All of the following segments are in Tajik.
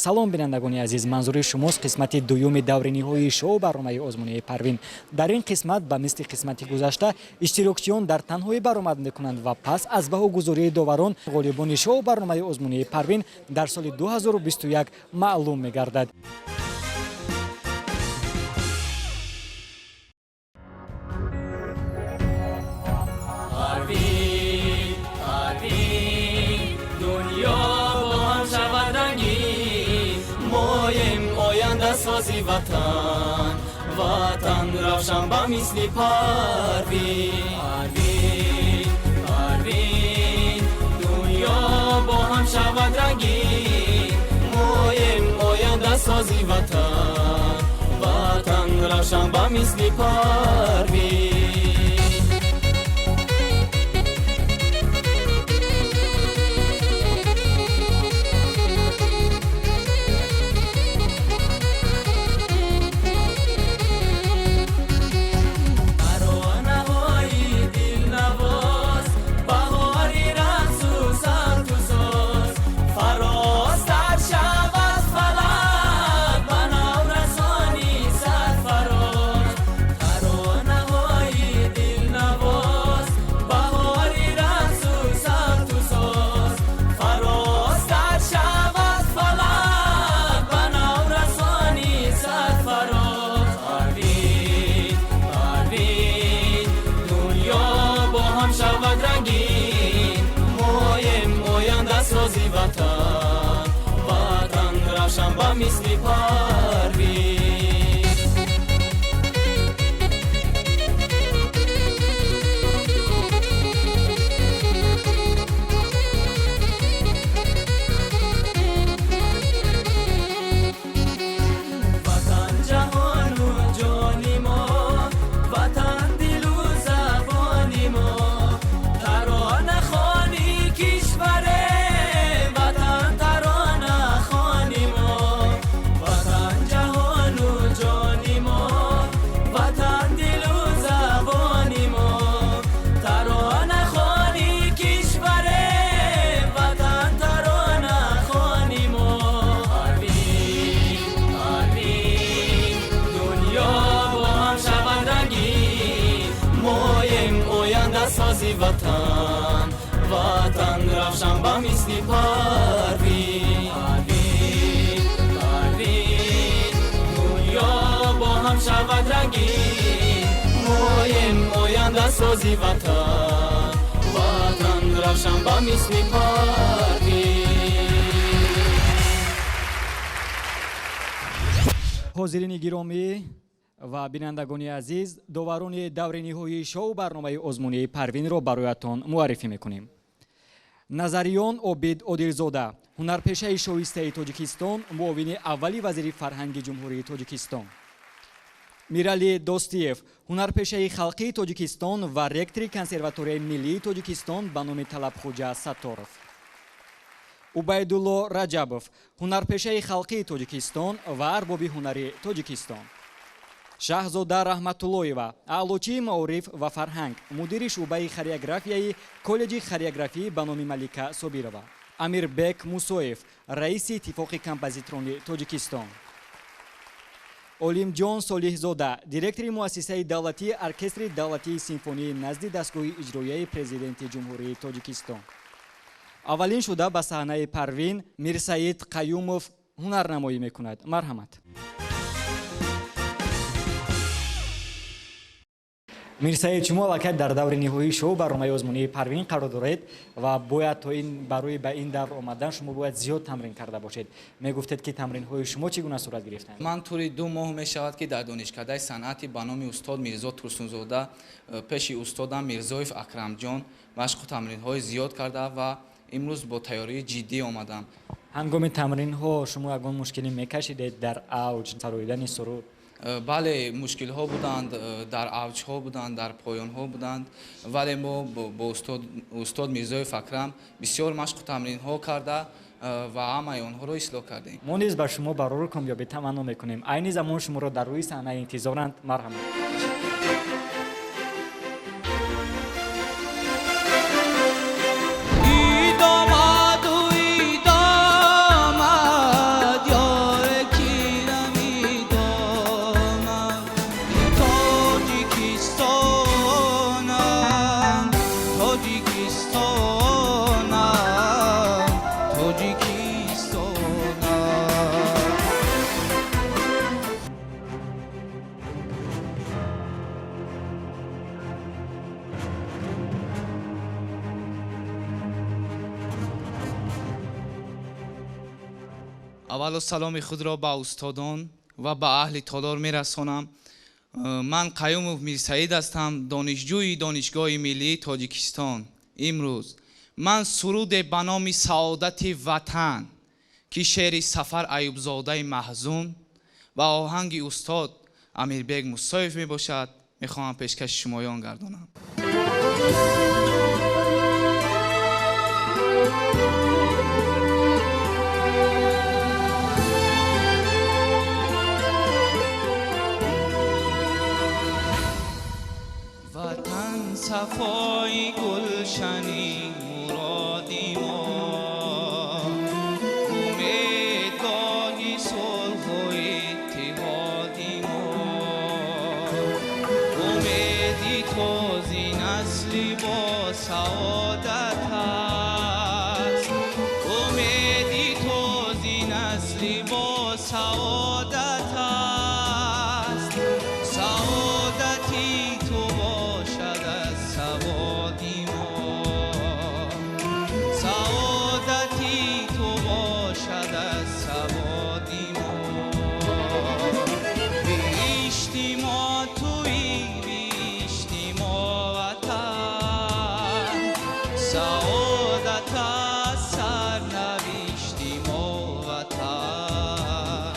Салом, бинандагони азиз, манзури шумост қисмати дуюми даври ниҳоии шоу барномаи озмунии Парвин. Дар ин қисмат, ба мисли қисмати гузашта, иштирокчиён дар танҳоӣ баромад мекунанд ва пас аз баҳогузории доварон ғолибони шоу барномаи озмунии Парвин дар соли 2021 маълум мегардад. Парвин, Парвин, дунё бо ҳам шавад рангин, моем ояндасози ватан, ватан равшан ба мисли Парвин. Парвин, Парвин, дунё бо ҳам шавад рангин, моем ояндасози ватан, ватан равшан ба мисли Парвин. Таронаҳои дилнавоз, баҳори рақсу сабту соз, фарозтар шавад фалак ба наврасони сарфароз. Таронаҳои дилнавоз, баҳори рақсу сабту соз, фарозтар шавад фалак ба наврасони сарфароз. Парвин, Парвин, дунё бо ҳам шавад рангин, моем ояндасози ватан, ватан равшан ба мисли Парвин. Ватан ҷаҳону ҷони мо, ватан дилу забони мо, таронахони кишваре, ватан таронахони мо. Ватан ҷаҳону ҷони мо, ватан дилу забони мо, таронахони кишваре, ватан таронахони мо. Парвин, Парвин, дунё бо ҳам шавад рангин, моем ояндасози ватан, ватан равшан ба мисли Парвин. Парвин, Парвин, дунё бо ҳам шавад рангин, моем ояндасози ватан, ватан равшан ба мисли Парвин. Ҳозирини гиромӣ ва бинандагони азиз, доварони даври ниҳоии шоу барномаи озмунии Парвинро бароятон муаррифӣ мекунем. Назариён Обид Одилзода, ҳунарпешаи шоистаи Тоҷикистон, муовини аввали вазири фарҳанги Ҷумҳурии Тоҷикистон. Мирали Достиев, ҳунарпешаи халқии Тоҷикистон ва ректори Консерваторияи миллии Тоҷикистон ба номи Талабхуҷа Сатторов. Убайдулло Раҷабов, ҳунарпешаи халқии Тоҷикистон ва арбоби ҳунари Тоҷикистон. Шаҳзода Раҳматуллоева, аълочии маориф ва фарҳанг, мудири шӯъбаи хореографияи Коллеҷи хореографӣ ба номи Малика Собирова. Амирбек Мусоев, раиси Иттифоқи композиторони Тоҷикистон. Олимҷон Солиҳзода, директори Муассисаи давлатии Оркестри давлатии симфонии назди дастгоҳи иҷроияи Президенти Ҷумҳурии Тоҷикистон. Аввалин шуда ба саҳнаи Парвин Мирсаид Қаюмов ҳунарнамоӣ мекунад. Марҳамат, Мирсаид. Шумо аллакай дар даври ниҳоии шоу барномаи озмунии Парвин қарор доред ва бояд то ин барои ба ин давр омадан шумо бояд зиёд тамрин карда бошед. Мегуфтед, ки тамринҳои шумо чӣ гуна сурат гирифтанд? Ман тӯли 2 моҳ мешавад, ки дар Донишкадаи санъати ба номи устод Мирзо Турсунзода, пеши устодам Мирзоев Акрамҷон машқу тамринҳои зиёд карда ва имрӯз бо тайёрии ҷиддӣ омадам. Ҳангоми тамринҳо шумо ягон мушкилӣ мекашидед дар авҷ сароидани суруд? Бале, мушкилҳо буданд, дар авҷҳо буданд, дар поёнҳо буданд, вале мо бо устод Мирзоев Акрам бисёр машқу тамринҳо карда ва ҳамаи онҳоро ислоҳ кардем. Мо низ ба шумо барору комёбӣ таманно мекунем. Айни замон шуморо дар рӯи саҳна интизоранд. Марҳамат. Ид омаду ид омад. Аввало саломи худро ба устодон ва ба аҳли толор мерасонам. Ман Қаюмов Мирсаид ҳастам, донишҷӯи Донишгоҳи миллии Тоҷикистон. Имрӯз ман суруде ба номи Саодати ватан, ки шеъри Сафар Аюбзодаи маҳзун ва оҳанги устод Амирбег Мусоев мебошад, мехоҳам пешкаши шумоён гардонам. Ватан сафои гулшани муроди мо, умедгоҳи сулҳу иттиҳоди мо, умеди този насли бо саодат аст, умеди този насли бо саодат аст, саодати ту бошад аз саводи мо, саодати ту бошад аз саводи мо. Биҳишти мо туӣ, биҳишти мо ватан, саодат аз сарнавишти мо ватан.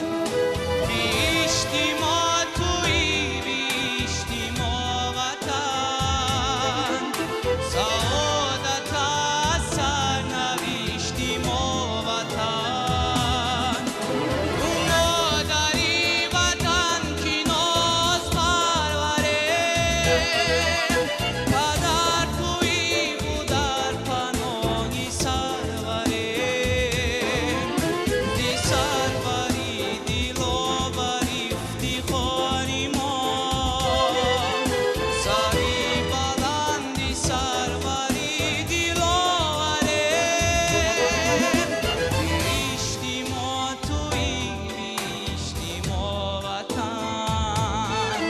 Биҳишти мо туӣ, биҳишти мо ватан, саодат аз сарнавишти мо ватан. Ту модари ватан ки нозпарварем, падар туӣ бу дар паноҳи сарварем, зи сарвари диловар ифтихори мо, сари баланди сарвари диловарем. Биҳишти мо туӣ, биҳишти мо ватан,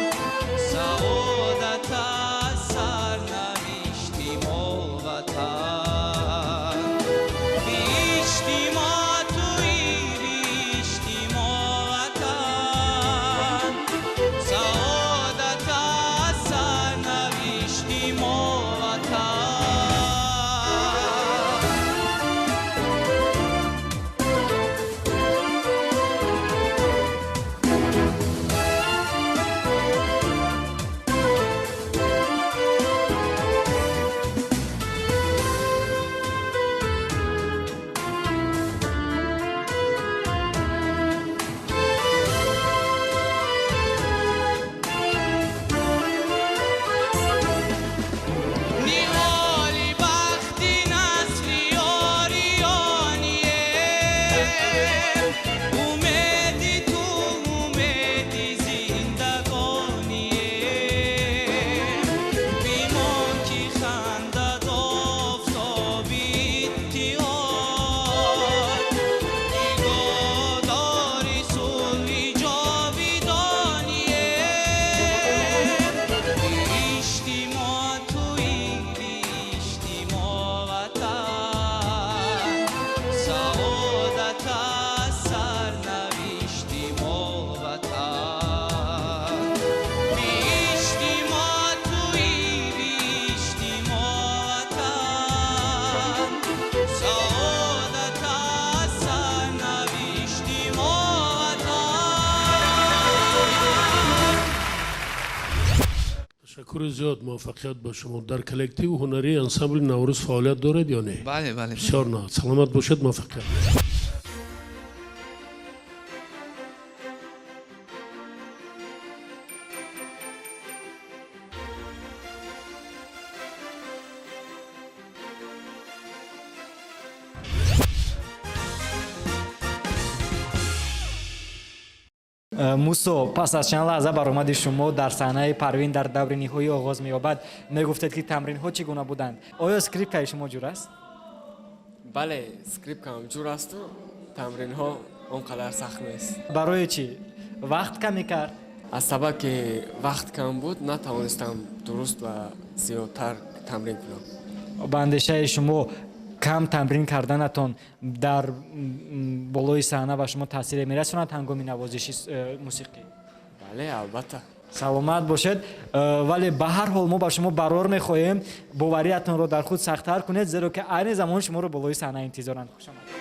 саодат аз сарнавишти мо ватан. Биҳишти мо туӣ, биҳишти мо ватан, саодат аз сарнавишти мо ватан. Ниҳоли бахти насли ориёнием, умеди ту умеди зиндагонием. Бимон ки хандад офтоби иттиҳод, нигоҳдори сулҳи ҷовидонием. Биҳишти мо туӣ, биҳишти мо ватан, саодат аз сарнавишти мо ватан. Биҳишти мо туӣ, биҳишти мо ватан, саодат аз сарнавишти мо ватан. Ташаккури зиёд, муваффақият ба шумо. Дар коллективи ҳунарии ансамбли Наврӯз фаъолият доред ё не? Бале, бале. Бисёр на, саломат бошед, муваффақият. Мусо, пас аз чанд лаҳза баромади шумо дар саҳнаи Парвин дар даври ниҳоӣ оғоз меёбад. Мегуфтед, ки тамринҳо чӣ гуна буданд. Оё скрипкаи шумо ҷур аст? Бале, скрипкам ҷур асту тамринҳо он қадар сахт нест. Барои чӣ вақт камӣ кард? Аз сабаб ки вақт кам буд, натавонистам дуруст ва зиёдтар тамрин кунам. Ба андешаи шумо, Кам тамрин карданатон дар болои саҳна ба шумо таъсире мерасонад ҳангоми навозиши мусиқӣ? Бале, албатта. Саломат бошед, вале ба ҳар ҳол мо ба шумо барор мехоҳем, бовариятонро дар худ сахттар кунед, зеро ки айни замон шуморо болои саҳна интизоранд. Хуш омадед.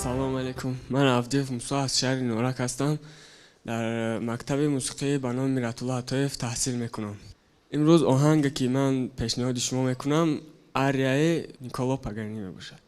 Салом алейкум. Ман Авдиев Мусо аз шаҳри Норак ҳастам. Дар мактаби мусиқӣ ба номи Миратулло Атоев таҳсил мекунам. Имрӯз оҳанге ки ман пешниҳоди шумо мекунам, арияи Николо Паганини мебошад.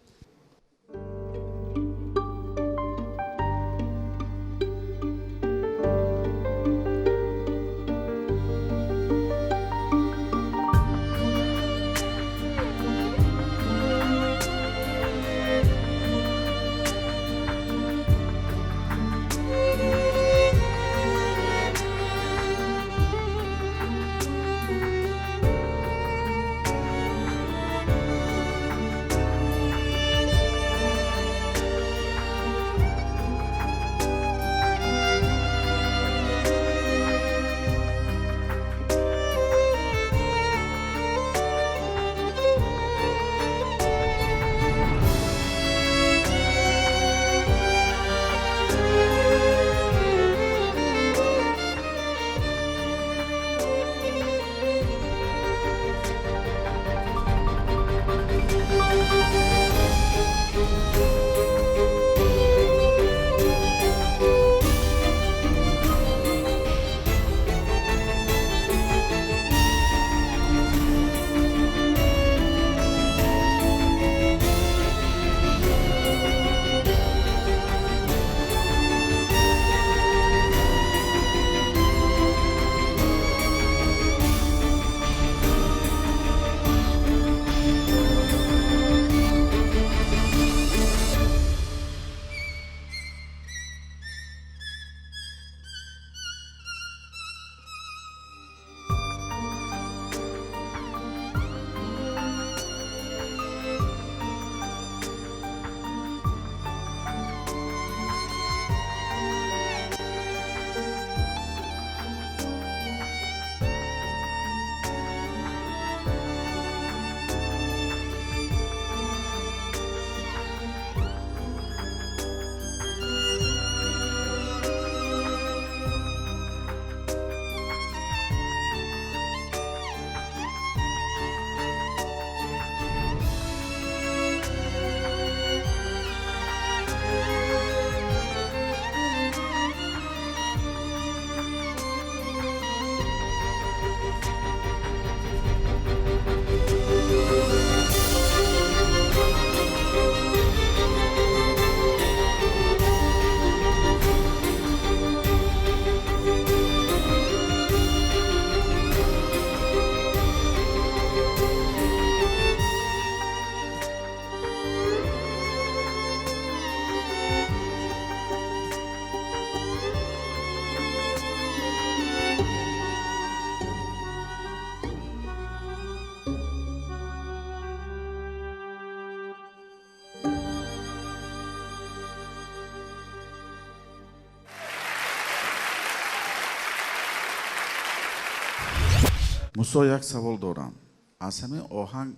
Мусо, як савол дорам. Аз ҳамин оҳанг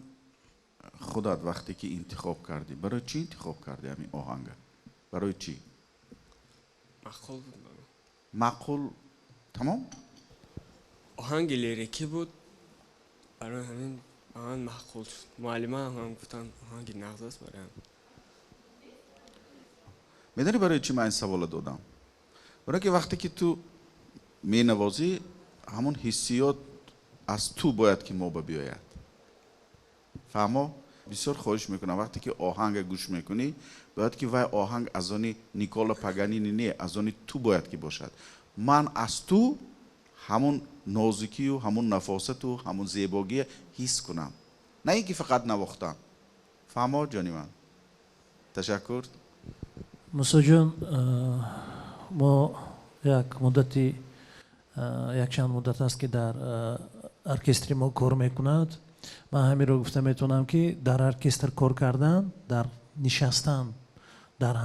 худат вақте ки интихоб кардӣ, барои чӣ интихоб кардӣ ҳамин оҳанга? Барои чӣ? Маъқул буд. Маъқул тамом? Оҳанги лирикӣ буд, барои ҳамин ба ман маъқул шуд. Муаллима ҳам гуфтанд оҳанги нағз аст барои ҳамин. Медонӣ барои чӣ ман ин саволро додам? Барои ки вақте ки ту менавозӣ, ҳамон ҳиссиёт аз ту бояд ки мо ба биёяд. Фаҳмо? Бисёр хоҳиш мекунам, вақте ки оҳанга гӯш мекунӣ, бояд ки вай оҳанг аз они Никола Паганини не, аз они ту бояд ки бошад. Ман аз ту ҳамун нозукию, ҳамун нафосату, ҳамун зебогия ҳис кунам, на ин ки фақат навохтам. Фаҳмо, ҷони ман? Ташаккур. Мусоҷон, мо як муддати, якчанд муддат аст, ки дар оркестри мо кор мекунад. Ман ҳаминро гуфта метавонам, ки дар оркестр кор кардан, дар нишастан, дар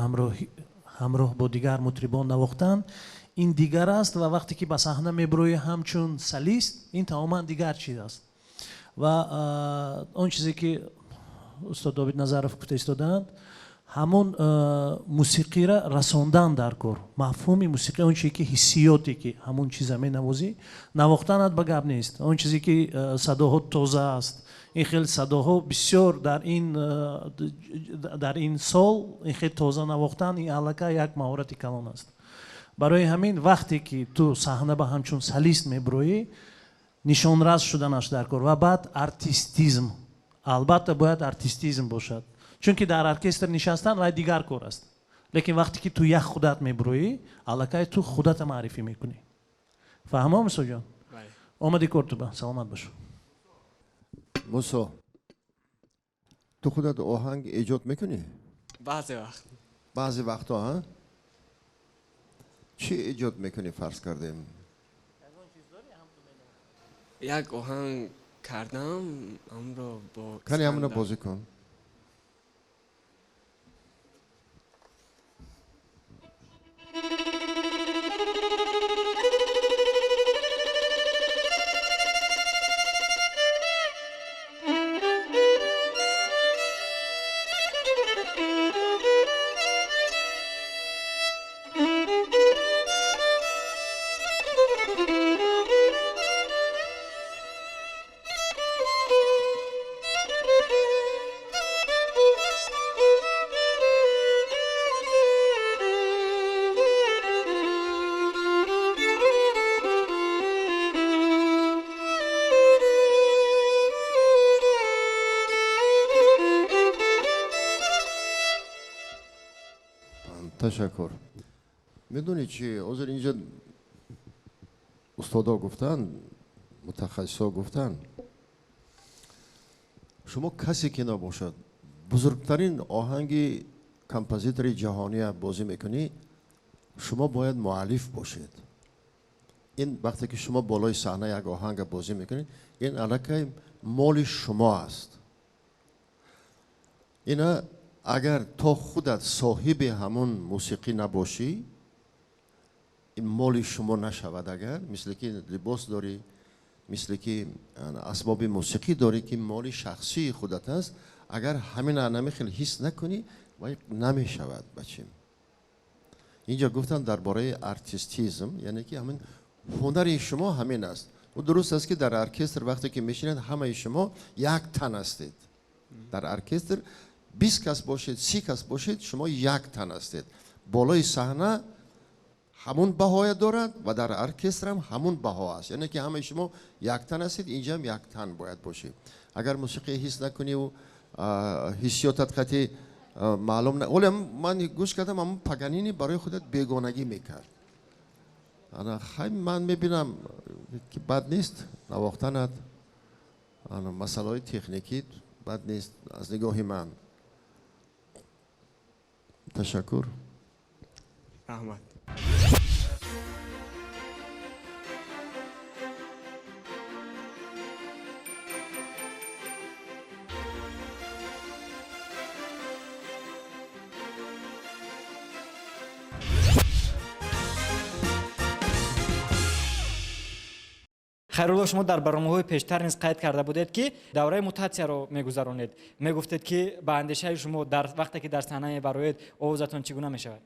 ҳамроҳ бо дигар мутрибон навохтан ин дигар аст, ва вақте ки ба саҳна мебуроӣ ҳамчун солист, ин тамоман дигар чиз аст. Ва он чизе ки устод Обид Назаров гуфта истодаанд, ҳамон мусиқиро расондан дар кор, мафҳуми мусиқӣ, он чизе ки ҳиссиёте ки ҳамон чиза менавозӣ, навохтанат ба гап нест. Он чизе ки садоҳо тоза аст, ин хел садоҳо бисёр дар ин сол ин хел тоза навохтан, ин аллакай як маҳорати калон аст. Барои ҳамин вақте ки ту саҳна ба ҳамчун солист мебуроӣ, нишонрас шуданаш дар кор. Ва баъд артистизм, албатта бояд артистизм бошад, чунки дар оркестр нишастан вай дигар кор аст, лекин вақте ки ту як худат мебуроӣ, аллакай ту худата маърифӣ мекунӣ. Фаҳмо, Мусоҷон? Омади кор туба, саломат бош. Мусо, ту худат оҳанг эҷод мекунӣ? Баъзе вақт. Баъзе вақтҳо, ҳа? Чӣ эҷод мекунӣ, фарз кардем? Як оҳанг кардам, ҳамро бо Кани, ҳамона бозӣ кун. Ташаккур. Медонӣ чи, ҳозир инҷа устодо гуфтанд, мутахассисо гуфтанд, шумо касе ки набошад, бузургтарин оҳанги композитори ҷаҳония бозӣ мекунӣ, шумо бояд муаллиф бошед. Ин вақте ки шумо болои саҳна як оҳанга бозӣ мекунед, ин аллакай моли шумо аст. Ина агар то худат соҳиби ҳамун мусиқӣ набошӣ, ин моли шумо нашавад. Агар мисле ки либос дорӣ, мисле ки асбоби мусиқӣ дорӣ, ки моли шахсии худат аст, агар ҳамина намехел ҳис накунӣ, вай намешавад. Бачим, инҷа гуфтам дар бораи артистизм, яъне ки ҳамин ҳунари шумо ҳамин аст. Дуруст аст, ки дар оркестр вақте ки мешинед, ҳамаи шумо як тан ҳастед. Дар оркестр 20 кас бошед, 30 кас бошед, шумо як тан ҳастед. Болои саҳна ҳамун баҳоя дорад ва дар оркестрам ҳамун баҳо аст, яъне ки ҳамаи шумо як тан ҳастед, инҷам як тан бояд бошед. Агар мусиқӣ ҳис накуниву ҳиссиётат қати маълум, оле ман гӯш кардам, ҳамун Паганини барои худат бегонагӣ мекард. Ана хай, ман мебинам, ки бад нест навохтанат, масъалаҳои техникӣ бад нест аз нигоҳи ман. Ташаккур. Раҳмат. Хайрулло, шумо дар барномаҳои пештар низ қайд карда будед, ки давраи мутатсияро мегузаронед. Мегуфтед, ки ба андешаи шумо, дар вақте ки дар саҳна мебароед, овозатон чӣ гуна мешавад?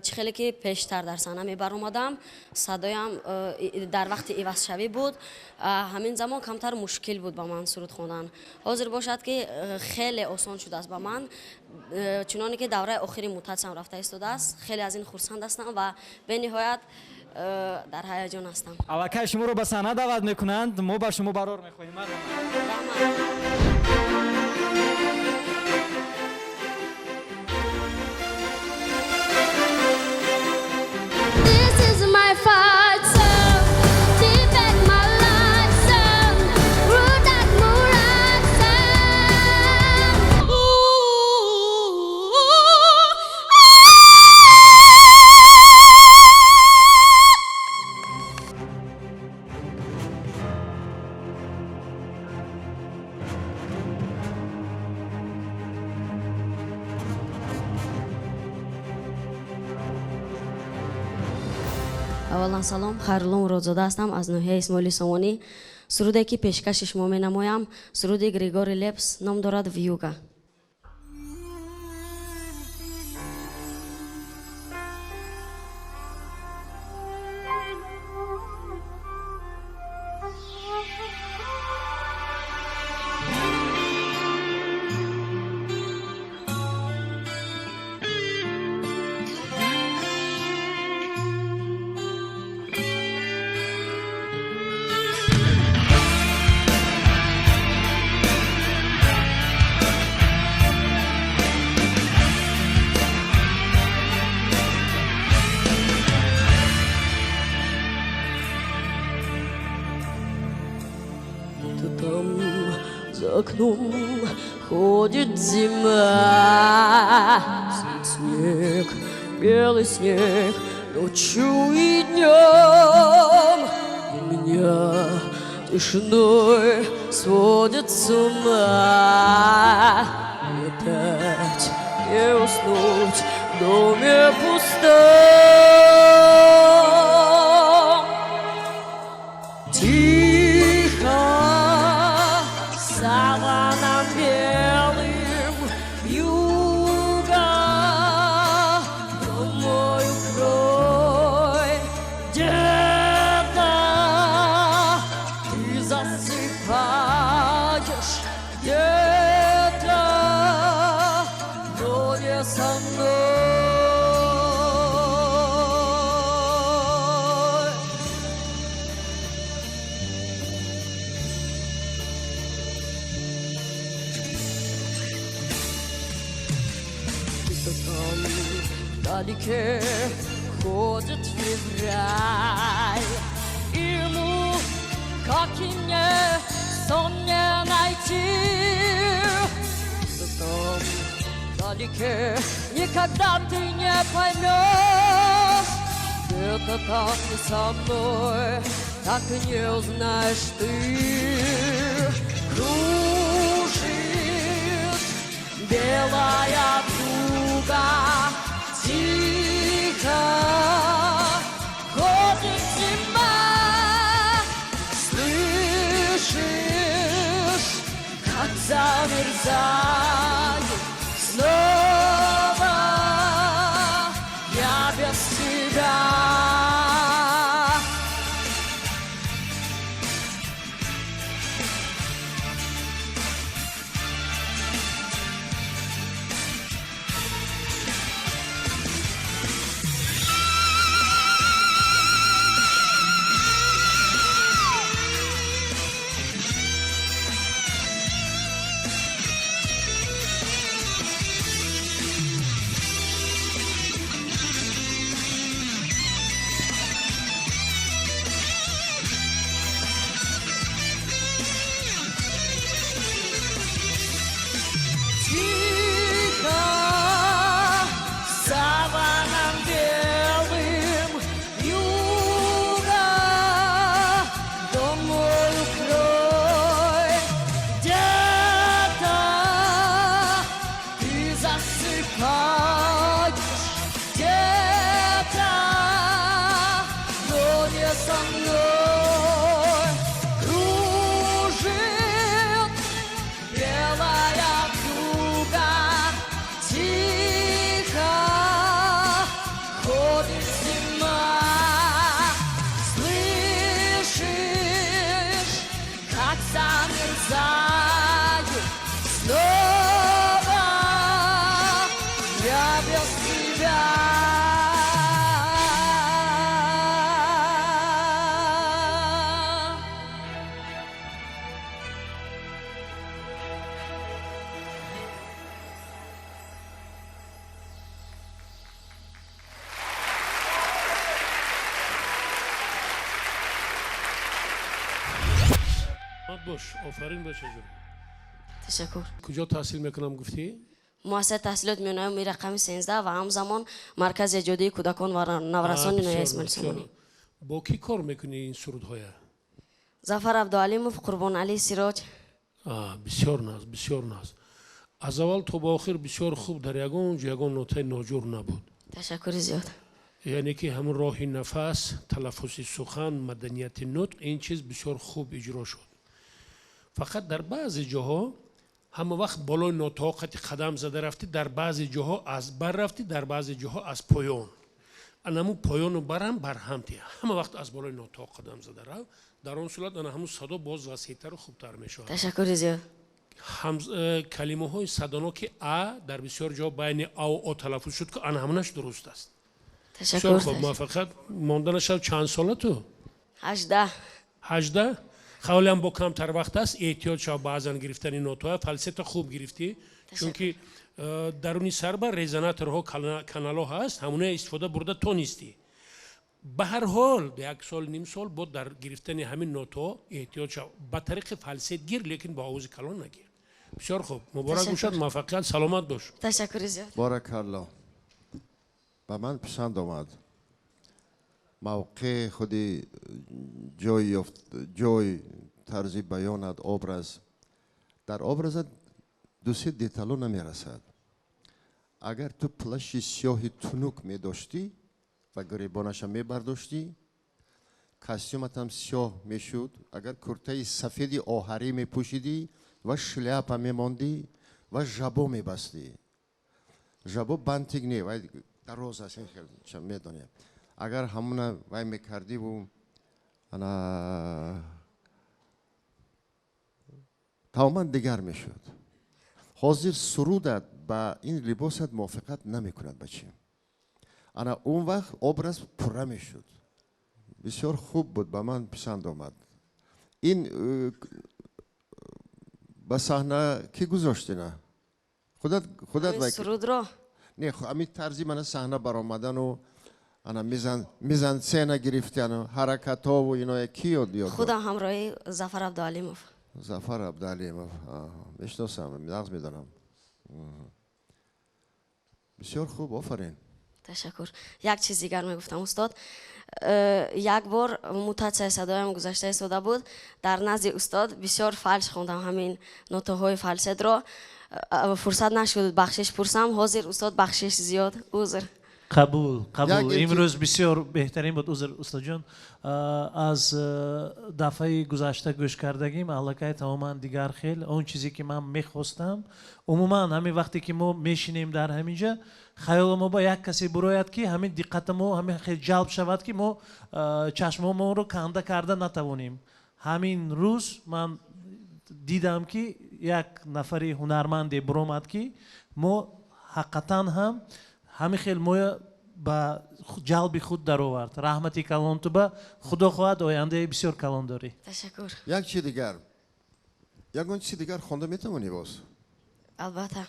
Чӣ хеле ки пештар дар саҳна мебаромадам, садоям дар вақти ивазшавӣ буд, ҳамин замон камтар мушкил буд ба ман суруд хондан. Ҳозир бошад, ки хеле осон шудааст ба ман, чуноне ки давраи охири мутатсиям рафта истодааст. Хеле аз ин хурсанд ҳастам ва бениҳоят дар ҳаяҷон ҳастам. Аллакай шуморо ба саҳна даъват мекунанд. Мо ба шумо барор мехоҳем. Раҳмат. Аввалан салом, Хайрулло Муродзода ҳастам аз ноҳияи Исмоили Сомонӣ. Суруде ки пешкаши шумо менамоям, суруди Григорий Лепс ном дорад «Вьюга». За окном ходит зима, снег, белый снег, ночью и днем. И меня тишиной сводит с ума. И опять не уснуть в доме пустом. Тихо саваном белым вьюга, дом мой укрой, где-то ты засыпаешь, где-то, но не со мной. Там вдалеке ходит февраль, ему, как и мне, сон не найти. Там вдалеке никогда ты не поймешь, где-то там не со мной, так и не узнаешь ты. Кружит белая вьюга, тихо ходит зима. Слышишь, как замерзаю снова я без тебя. Тихо саваном белым вьюга, дом мой укрой, где-то ты засыпаешь, где-то, но не со мной. Кружит белая вьюга, тихо ходит зима. Слышишь, как замерзаю снова я без тебя. Бош, офарин бачаҷон. Ташаккур. Куҷо таҳсил мекунам гуфтӣ? Муассисаи таҳсилоти миёнаи рақами 13 ва ҳамзамон маркази эҷодии кӯдакон ва наврасони ноҳияи Исмоили Сомонӣ. Бо кӣ кор мекунӣ ин сурудҳоя? Зафар Абдуалимов, Қурбоналӣ Сироҷ. Бисёр наз, бисёр наз. Аз аввал то ба охир бисёр хуб, дар ягон ҷо ягон нотаи ноҷур набуд. Ташаккури зиёд. Яъне ки ҳамун роҳи нафас, талаффузи сухан, маданияти нутқ, ин чиз бисёр хуб иҷро шуд. Фақат дар баъзе ҷоҳо ҳама вақт болои нотаҳо қати қадам зада рафтӣ, дар баъзе ҷоҳо аз бар рафтӣ, дар баъзе ҷоҳо аз поён. Ана ҳамун поёну барам барҳам ти. Ҳама вақт аз болои нотаҳо қадам зада рав. Дар он сурат ана ҳамун садо боз васеътару хубтар мешавад. Ташаккури зиёд. Калимаҳои садоноки а дар бисёр ҷо байни ау о талаффуз шуд, ки ана ҳамунаш дуруст аст. Ташаккур. Бисёр хуб, муваффақият. Монда нашав. Чанд сола ту? 18. 18. Ҳолиам бо камтар вақт аст, эҳтиёт шав баъзан гирифтани нотаҳо. Фалсета хуб гирифтӣ, чунки даруни сарба резонаторҳо, каналҳо ҳаст, ҳамуна истифода бурда тонистӣ. Ба ҳар ҳол як сол, ним сол бо дар гирифтани ҳамин нотаҳо эҳтиёт шав. Ба тариқи фалсет гир, лекин бо овози калон нагир. Бисёр хуб, муборак бошад, муваффақият, саломат бош. Ташаккури зиёд. Баракалло. Ба ман писанд омад. Мавқеи худи ҷой ёфт, ҷой, тарзи баёнат, образ. Дар образат ду-се детало намерасад. Агар ту плащи сиёҳи тунук медоштӣ ва гиребонаша мебардоштӣ, костюматам сиёҳ мешуд, агар куртаи сафеди оҳарӣ мепӯшидӣ ва шляпа мемондӣ ва жабо мебастӣ. Жабо бантик не, вай дароз аст, медонем. Агар ҳамуна вай мекардиву ана тамоман дигар мешуд. Ҳозир сурудат ба ин либосат мувофиқат намекунад, бачи. Ана он вақт образ пурра мешуд. Бисёр хуб буд, ба ман писанд омад. Ин ба саҳна кӣ гузоштина? Худат, худат вай сурудро? Не, ҳамин тарзи мана саҳна баромадану ана мизансцена гирифтану ҳаракатову иное кӣ ёд ёд? Худам ҳамроҳи Зафар Абдуалимов. Зафар Абдуалимов, мешиносам, нағз медонам. Бисёр хуб, офарин. Ташаккур. Як чиз дигар мегуфтам, устод. Як бор мутатсияи садоям гузашта истода буд, дар назди устод бисёр фалш хондам ҳамин нотаҳои фалсетро. Фурсат нашуд бахшиш пурсам. Ҳозир, устод, бахшиш зиёд, узр. Қабул, қабул. Имрӯз бисёр беҳтарин буд. Узр, устодҷон, аз дафъаи гузашта гӯш кардагим аллакай тамоман дигар хел. Он чизе ки ман мехостам, умуман ҳамин вақте ки мо мешинем дар ҳамин ҷа, хаёли мо ба як касе бурояд, ки ҳамин диққати мо ҳамин хел ҷалб шавад, ки мо чашмомонро канда карда натавонем. Ҳамин рӯз ман дидам, ки як нафари ҳунарманде буромад, ки мо ҳақиқатан ҳам ҳамин хел моя ба ҷалби худ даровард. Раҳмати калон туба, худо хоҳад, ояндаи бисёр калон дорӣ. Ташаккур. Як чи дигар, ягон чизи дигар хонда метавонӣ боз? Албатта.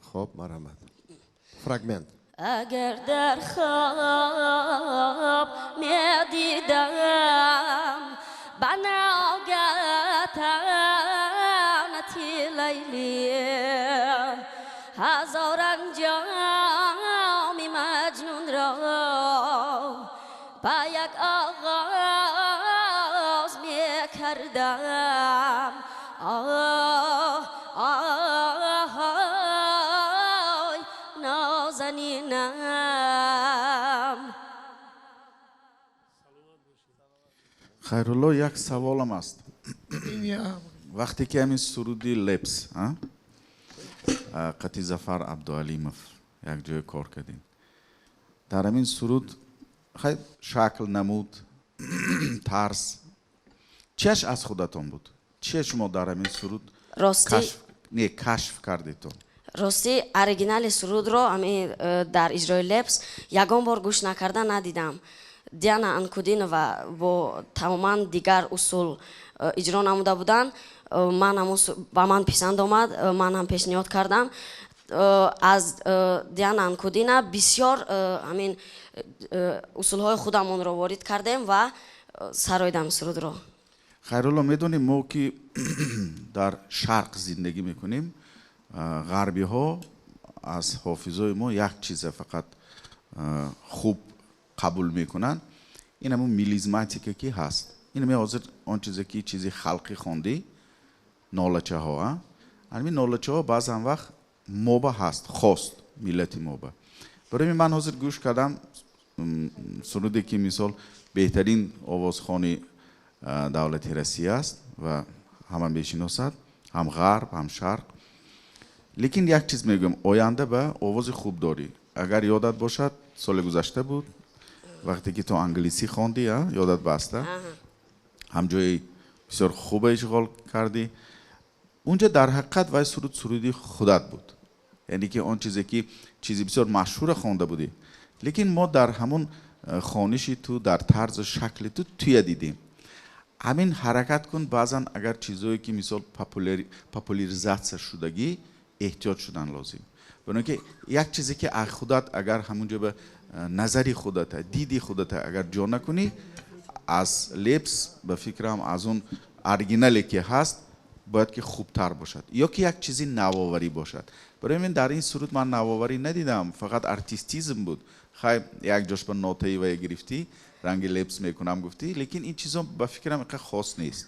Хоб, марҳамат, фрагмент. Агар дар хоб медидам ба ногатанати Лайлӣ, ҳазор анҷоми маҷнунро ба як оғоз мекардам. Оҳ, оҳой, нозанинам. Хайрулло, як саволам аст. Вақте ки ҳамин суруди Лепс қати Зафар Абдуалимов якҷоя кор кардем, дар ҳамин суруд хай шакл намуд, тарз чиаш аз худатон буд, чия шумо дар ҳамин суруд не кашф кардедтон? Ростӣ, оригинали сурудро ҳамин дар иҷрои Лепс ягон бор гӯш накарда надидам. Диана Анкудинова бо тамоман дигар усул иҷро намуда буданд. Ман ба ман писанд омад, ман ҳам пешниҳод кардам. Аз Диана Анкудина бисёр ҳамин усулҳои худамонро ворид кардем ва сароидам сурудро. Хайрулло, медонем, мо ки дар шарқ зиндагӣ мекунем, ғарбиҳо аз ҳофизои мо як чиза фақат хуб қабул мекунанд, ин ҳамун мелизматика ки ҳаст. Ин ҳами ҳозир он чизе ки чизи халқӣ хондӣ, нолачаҳо, ҳамин нолачаҳо баъзан вақт моба ҳаст, хост миллати моба. Барои ман ҳозир гӯш кардам суруде ки мисол беҳтарин овозхони давлати Россия аст ва ҳама мешиносад, ҳам ғарб, ҳам шарқ. Лекин як чиз мегӯям, оянда ба овози хуб дорӣ. Агар ёдат бошад, соли гузашта буд, вақте ки ту англисӣ хондӣ, ёдат баста, ҳам ҷои бисёр хубе ишғол кардӣ. Унҷа дар ҳақиқат вай суруд суруди худат буд. Яъне ки он чизе ки чизи бисёр машҳура хонда будӣ. Лекин мо дар ҳамон хониши ту, дар тарзу шакли ту туя дидем. Ҳамин ҳаракат кун, баъзан агар чизое ки мисол популяризатсия шудагӣ, эҳтиёт шудан лозим. Барои ки як чизе ки аз худат агар ҳамунҷо ба назари худата, диди худата агар ҷо накунӣ, аз Лепс ба фикрам аз он оригинале ки ҳаст, бояд ки хубтар бошад ё ки як чизи навоварӣ бошад. Барои ман дар ин суруд ман навоварӣ надидам, фақат артистизм буд. Хай, як ҷош ба нотаи вая гирифтӣ, ранги Лепс мекунам гуфтӣ, лекин ин чизо ба фикрам инқадр хос нест.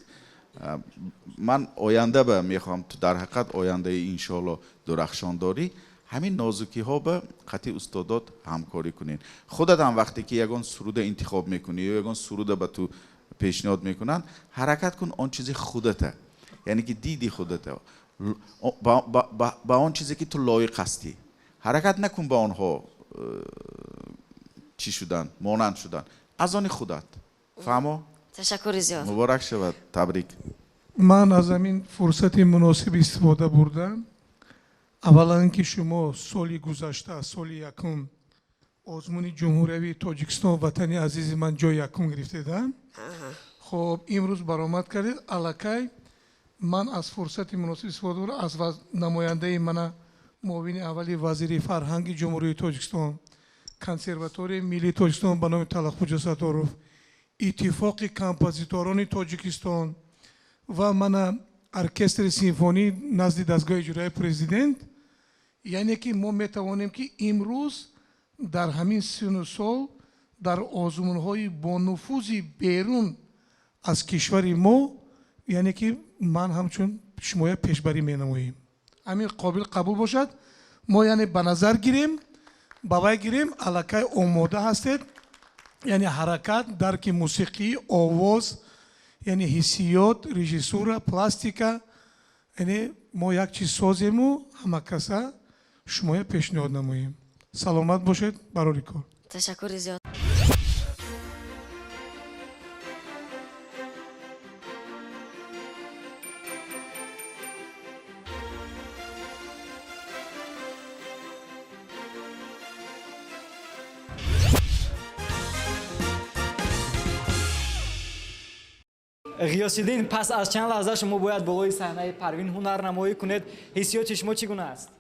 Ман оянда ба мехоҳам, ту дар ҳақиқат ояндаи иншоалло дурахшон дорӣ, ҳамин нозукиҳо ба қатъи устодот ҳамкорӣ кунед. Худат ҳам вақте ки ягон суруда интихоб мекунӣ ё ягон суруда ба ту пешниҳод мекунанд, ҳаракат кун он чизи худата, яъне ки диди худата, ба он чизе ки ту лоиқ ҳастӣ. Ҳаракат накун ба онҳо чӣ шудан, монанд шудан, аз они худат. Фаҳмо? Ташаккури зиёд. Муборак шавад, табрик. Ман аз ҳамин фурсати муносиб истифода бурдам. Аввалан ки шумо соли гузашта, соли якум озмуни ҷумҳуриявии Тоҷикистон ватани азизи ман ҷои якум гирифтедам. Хоб, имрӯз баромад кардед. Аллакай ман аз фурсати муносиб истифода бурдам, аз намояндаи мана муовини аввали вазири фарҳанги Ҷумҳурии Тоҷикистон, консерваторияи миллии Тоҷикистон ба номи Таллахӯҷа Сатторов, иттифоқи композиторони Тоҷикистон ва мана оркестри симфонӣ назди дастгоҳи иҷроияи президент. Яъне ки мо метавонем ки имрӯз дар ҳамин сину сол дар озмунҳои бонуфузи берун аз кишвари мо, яъне ки ман ҳамчун шумоя пешбарӣ менамоем. Ҳамин қобил қабул бошад, мо яъне ба назар гирем, ба вай гирем, аллакай омода ҳастед, яъне ҳаракат, дарки мусиқӣ, овоз, яъне ҳиссиёт, режиссура, пластика, яъне мо як чиз созему ҳама каса шумоя пешниҳод намоем. Саломат бошед, барори кор. Ташаккури зиёд. Ғиёсиддин, пас аз чанд лаҳза шумо бояд болои саҳнаи Парвин ҳунарнамоӣ кунед. Ҳиссиёти шумо чӣ гуна аст?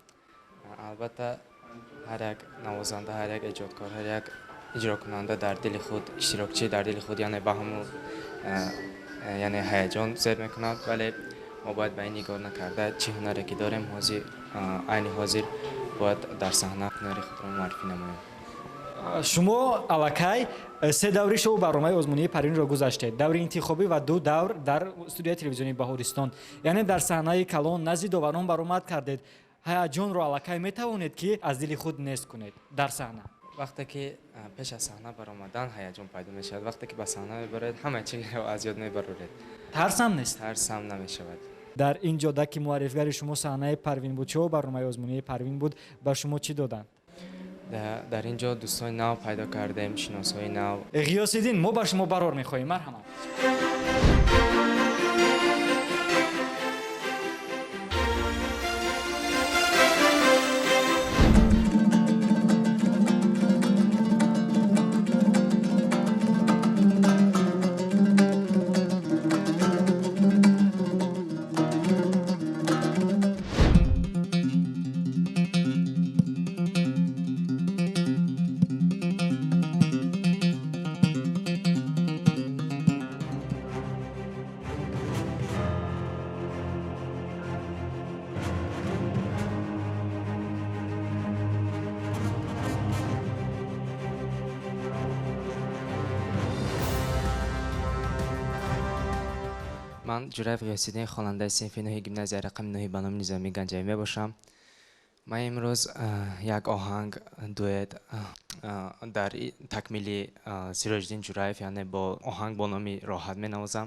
Албатта, ҳар як навозанда, ҳар як эҷодкор, ҳар як иҷрокунанда дар дили худ, иштирокчӣ дар дили худ, яъне ба ҳамун яъне ҳаяҷон зер мекунад, вале мо бояд ба ин нигоҳ накарда, чӣ ҳунаре ки дорем, айни ҳозир бояд дар саҳна ҳунари худро муаррифӣ намоем. Шумо аллакай се даври шоу барномаи озмунии Парвинро гузаштед, даври интихобӣ ва ду давр дар студияи телевизионии Баҳористон, яъне дар саҳнаи калон назди доварон баромад кардед. Ҳаяҷонро аллакай метавонед ки аз дили худ нест кунед дар саҳна? Вақте ки пеш аз саҳна баромадан ҳаяҷон пайдо мешавад, вақте ки ба саҳна мебаред, ҳама чизро аз ёд мебароред. Тарсам нест? Тарсам намешавад. Дар ин ҷода ки муаррифгари шумо саҳнаи Парвин буд, шоу барномаи озмунии Парвин буд, ба шумо чӣ доданд? Дар ин ҷо дӯстони нав пайдо кардем, шиносҳои нав. Ғиёсиддин, мо ба шумо барор мехоҳем. Марҳамат. Ман Ҷураев Ғиёсиддин, хонандаи синфи нӯҳи гимназияи рақами нӯҳи ба номи Низомӣ Ганҷавӣ мебошам. Ман имрӯз як оҳанг дуэт дар такмили Сироҷиддин Ҷураев, яъне бо оҳанг бо номи Роҳат менавозам.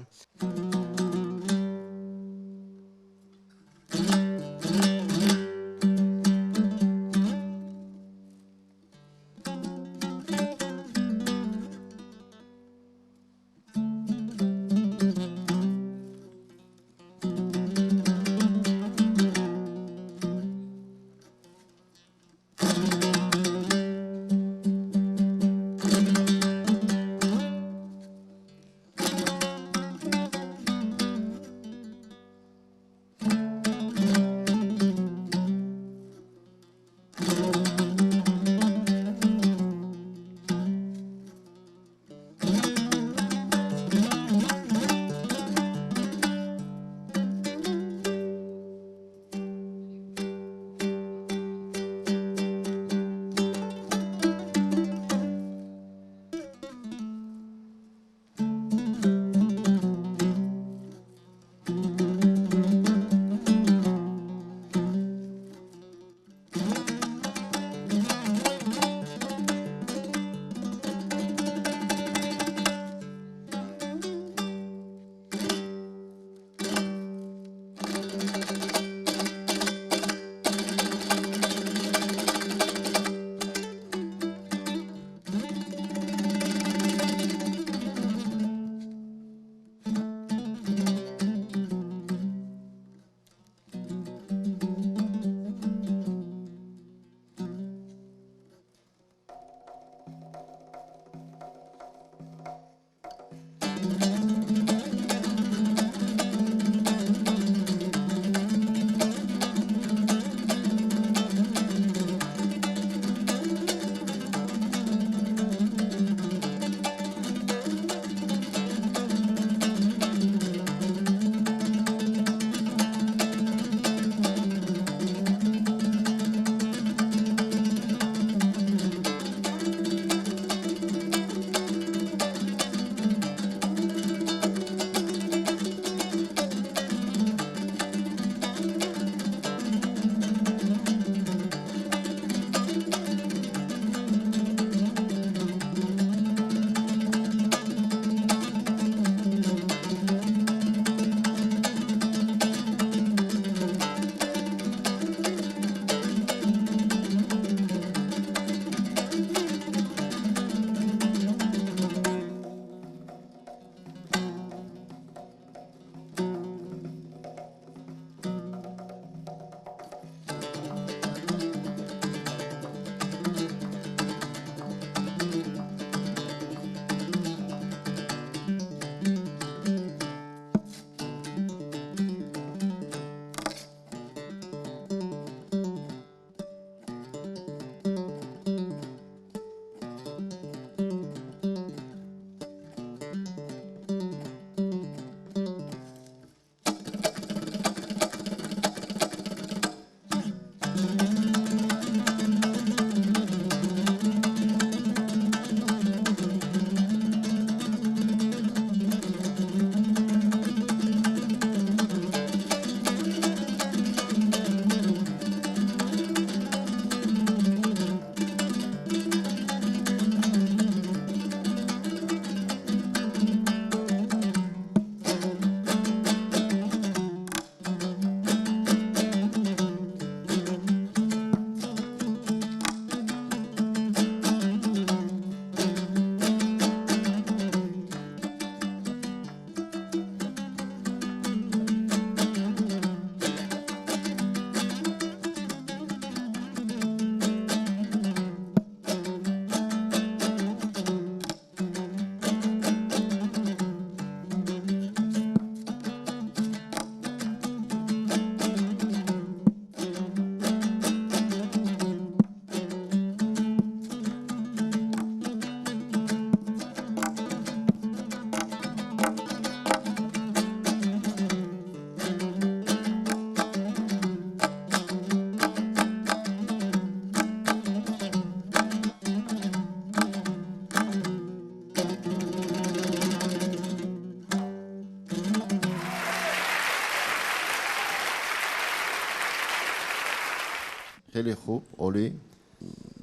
Хеле хуб, олӣ.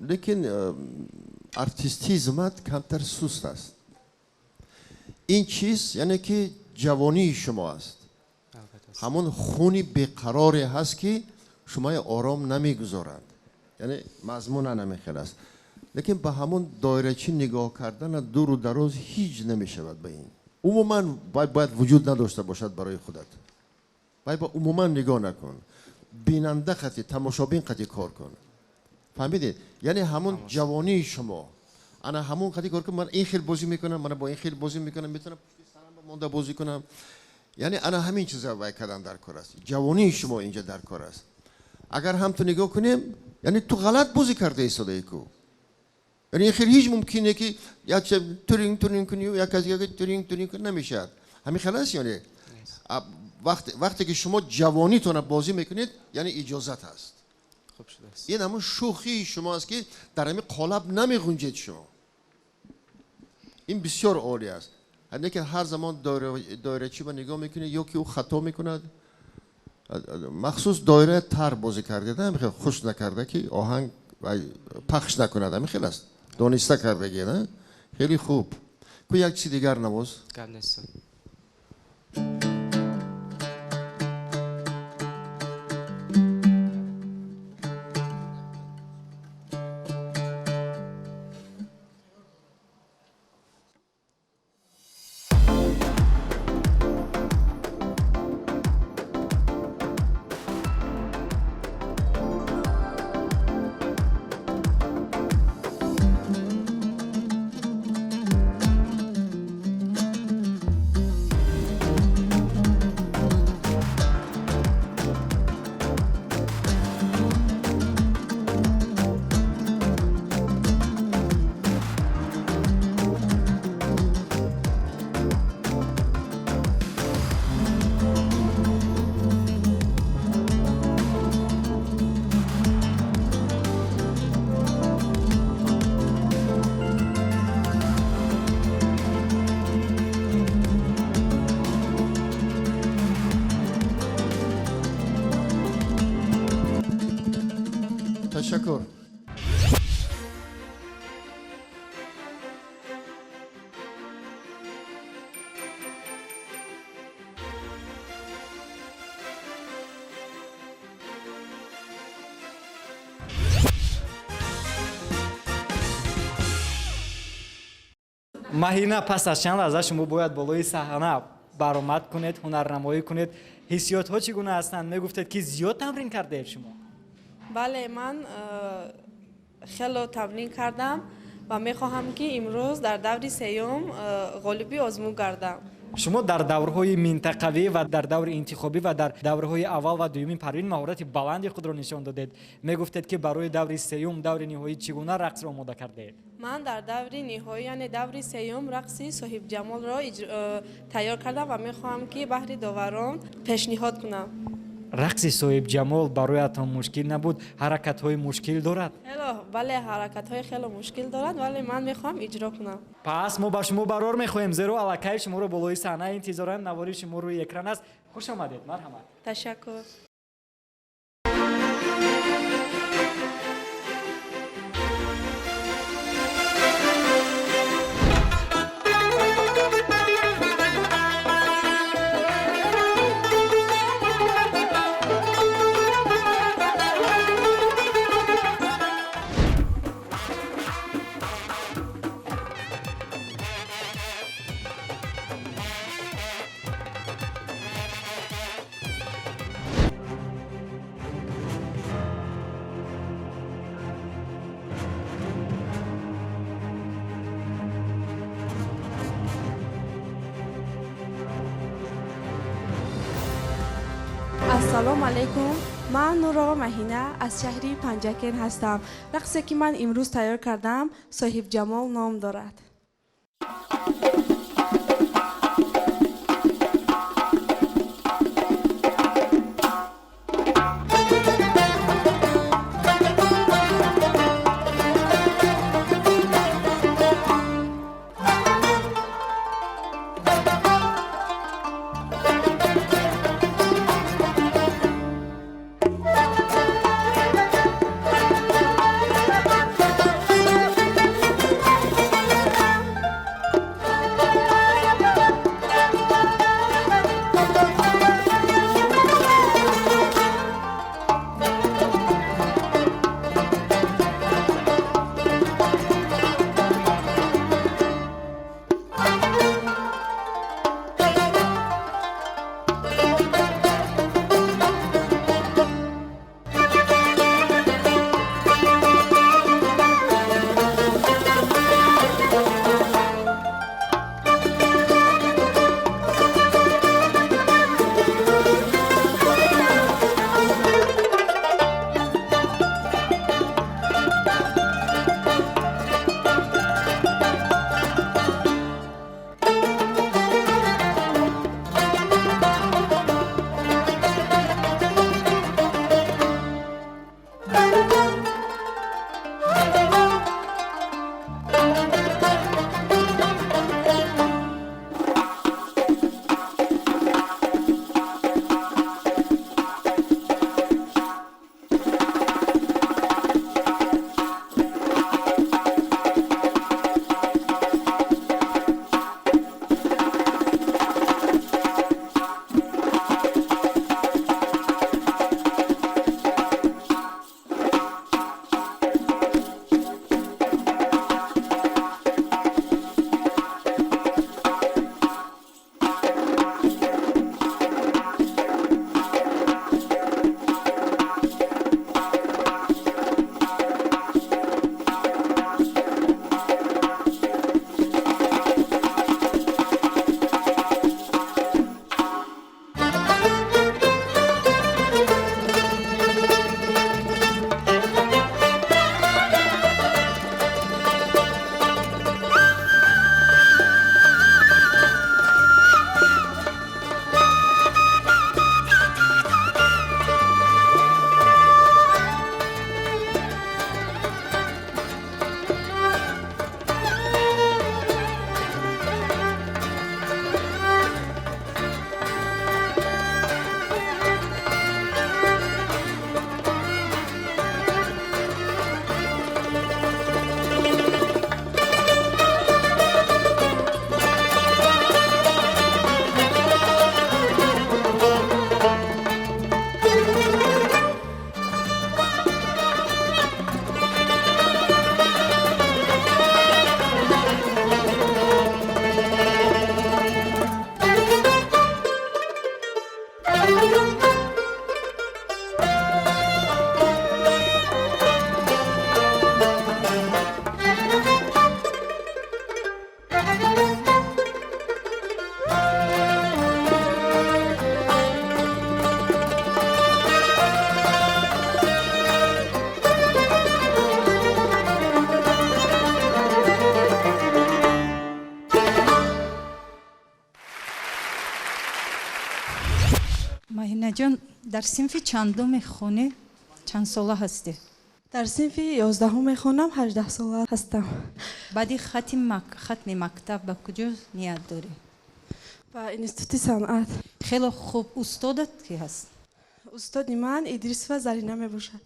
Лекин артистизмат камтар суст аст. Ин чиз яъне ки ҷавонии шумо аст. Ҳамон хуни беқароре ҳаст, ки шумои ором намегузорад. Яъне мазмуна намехел аст. Лекин ба ҳамон доирачӣ нигоҳ кардана дуру дароз ҳеҷ намешавад ба ин. Умуман бояд вуҷуд надошта бошад барои худат. Бояд умуман нигоҳ накун. Бинанда қати, тамошобин қати кор кун. Фаҳмидед? Яъне ҳамон ҷавонии шумо. Ана ҳамон қати кор кун, ман ин хел бозӣ мекунам, ман бо ин хел бозӣ мекунам, метавонам пушти сарам монда бозӣ кунам. Яъне ана ҳамин чиза вай кардан дар кор аст. Ҷавонии шумо инҷа дар кор аст. Агар ҳам ту нигоҳ кунем, яъне ту ғалат бозӣ карда истодаӣ ку. Яъне ин хел ҳеҷ мумкин не ки як туринг туринг кунӣ, як каси дига туринг туринг кунӣ, намешавад. Ҳамин хел аст ё не? Вақте ки шумо ҷавонитонро бозӣ мекунед, яъне иҷозат аст. Хуб шудааст. Ин ҳамон шӯхии шумо аст, ки дар ҳамин қолаб намеғунҷед шумо. Ин бисёр олӣ аст. Лекин ҳар замон доирачӣ ба нигоҳ мекунед, ё ки ӯ хато мекунад. Махсус доира тар бозӣ кардед, ҳамин хел хуш накарда ки оҳанг пахш накунад, ҳамин хел аст. Дониста кардагӣ, на? Хеле хуб. Ку як чизи дигар навоз? Гап нест. Ташаккур. Маҳина, пас аз чанд лаҳза шумо бояд болои саҳна баромад кунед, ҳунарнамоӣ кунед. Ҳиссиётҳо чӣ гуна ҳастанд? Мегуфтед ки зиёд тамрин кардаед шумо. Бале, ман хело тамрин кардам ва мехоҳам, ки имрӯз дар даври сеюм ғолиби озмун гардам. Шумо дар даврҳои минтақавӣ ва дар даври интихобӣ ва дар даврҳои аввал ва дуюми Парвин маҳорати баланди худро нишон додед. Мегуфтед ки барои даври сеюм, даври ниҳоӣ чӣ гуна рақсро омода кардаед? Ман дар даври ниҳоӣ, яъне даври сеюм, рақси соҳибҷамолро тайёр кардам ва мехоҳам, ки баҳри доварон пешниҳод кунам. Рақси соҳибҷамол бароятон мушкил набуд? Ҳаракатҳои мушкил дорад? Хело, бале, ҳаракатҳои хело мушкил дорад, вале ман мехоҳам иҷро кунам. Пас мо ба шумо барор мехоҳем, зеро аллакай шуморо болои саҳна интизорем. Навори шумо рӯи экран аст. Хуш омадед, марҳамат. Ташаккур. Ассалому алайкум. Ман Нурова Маҳина аз шаҳри Панҷакент ҳастам. Рақсе ки ман имрӯз тайёр кардам, Соҳибҷамол ном дорад. Маҳинаҷон, дар синфи чандум мехонӣ? Чанд сола ҳастӣ? Дар синфи 11-ум мехонам, 18 сола ҳастам. Баъди хатми мактаб ба куҷо ният дорӣ? Ба институти санъат. Хело хуб. Устодат ки ҳаст? Устоди ман Идрисова Зарина мебошад.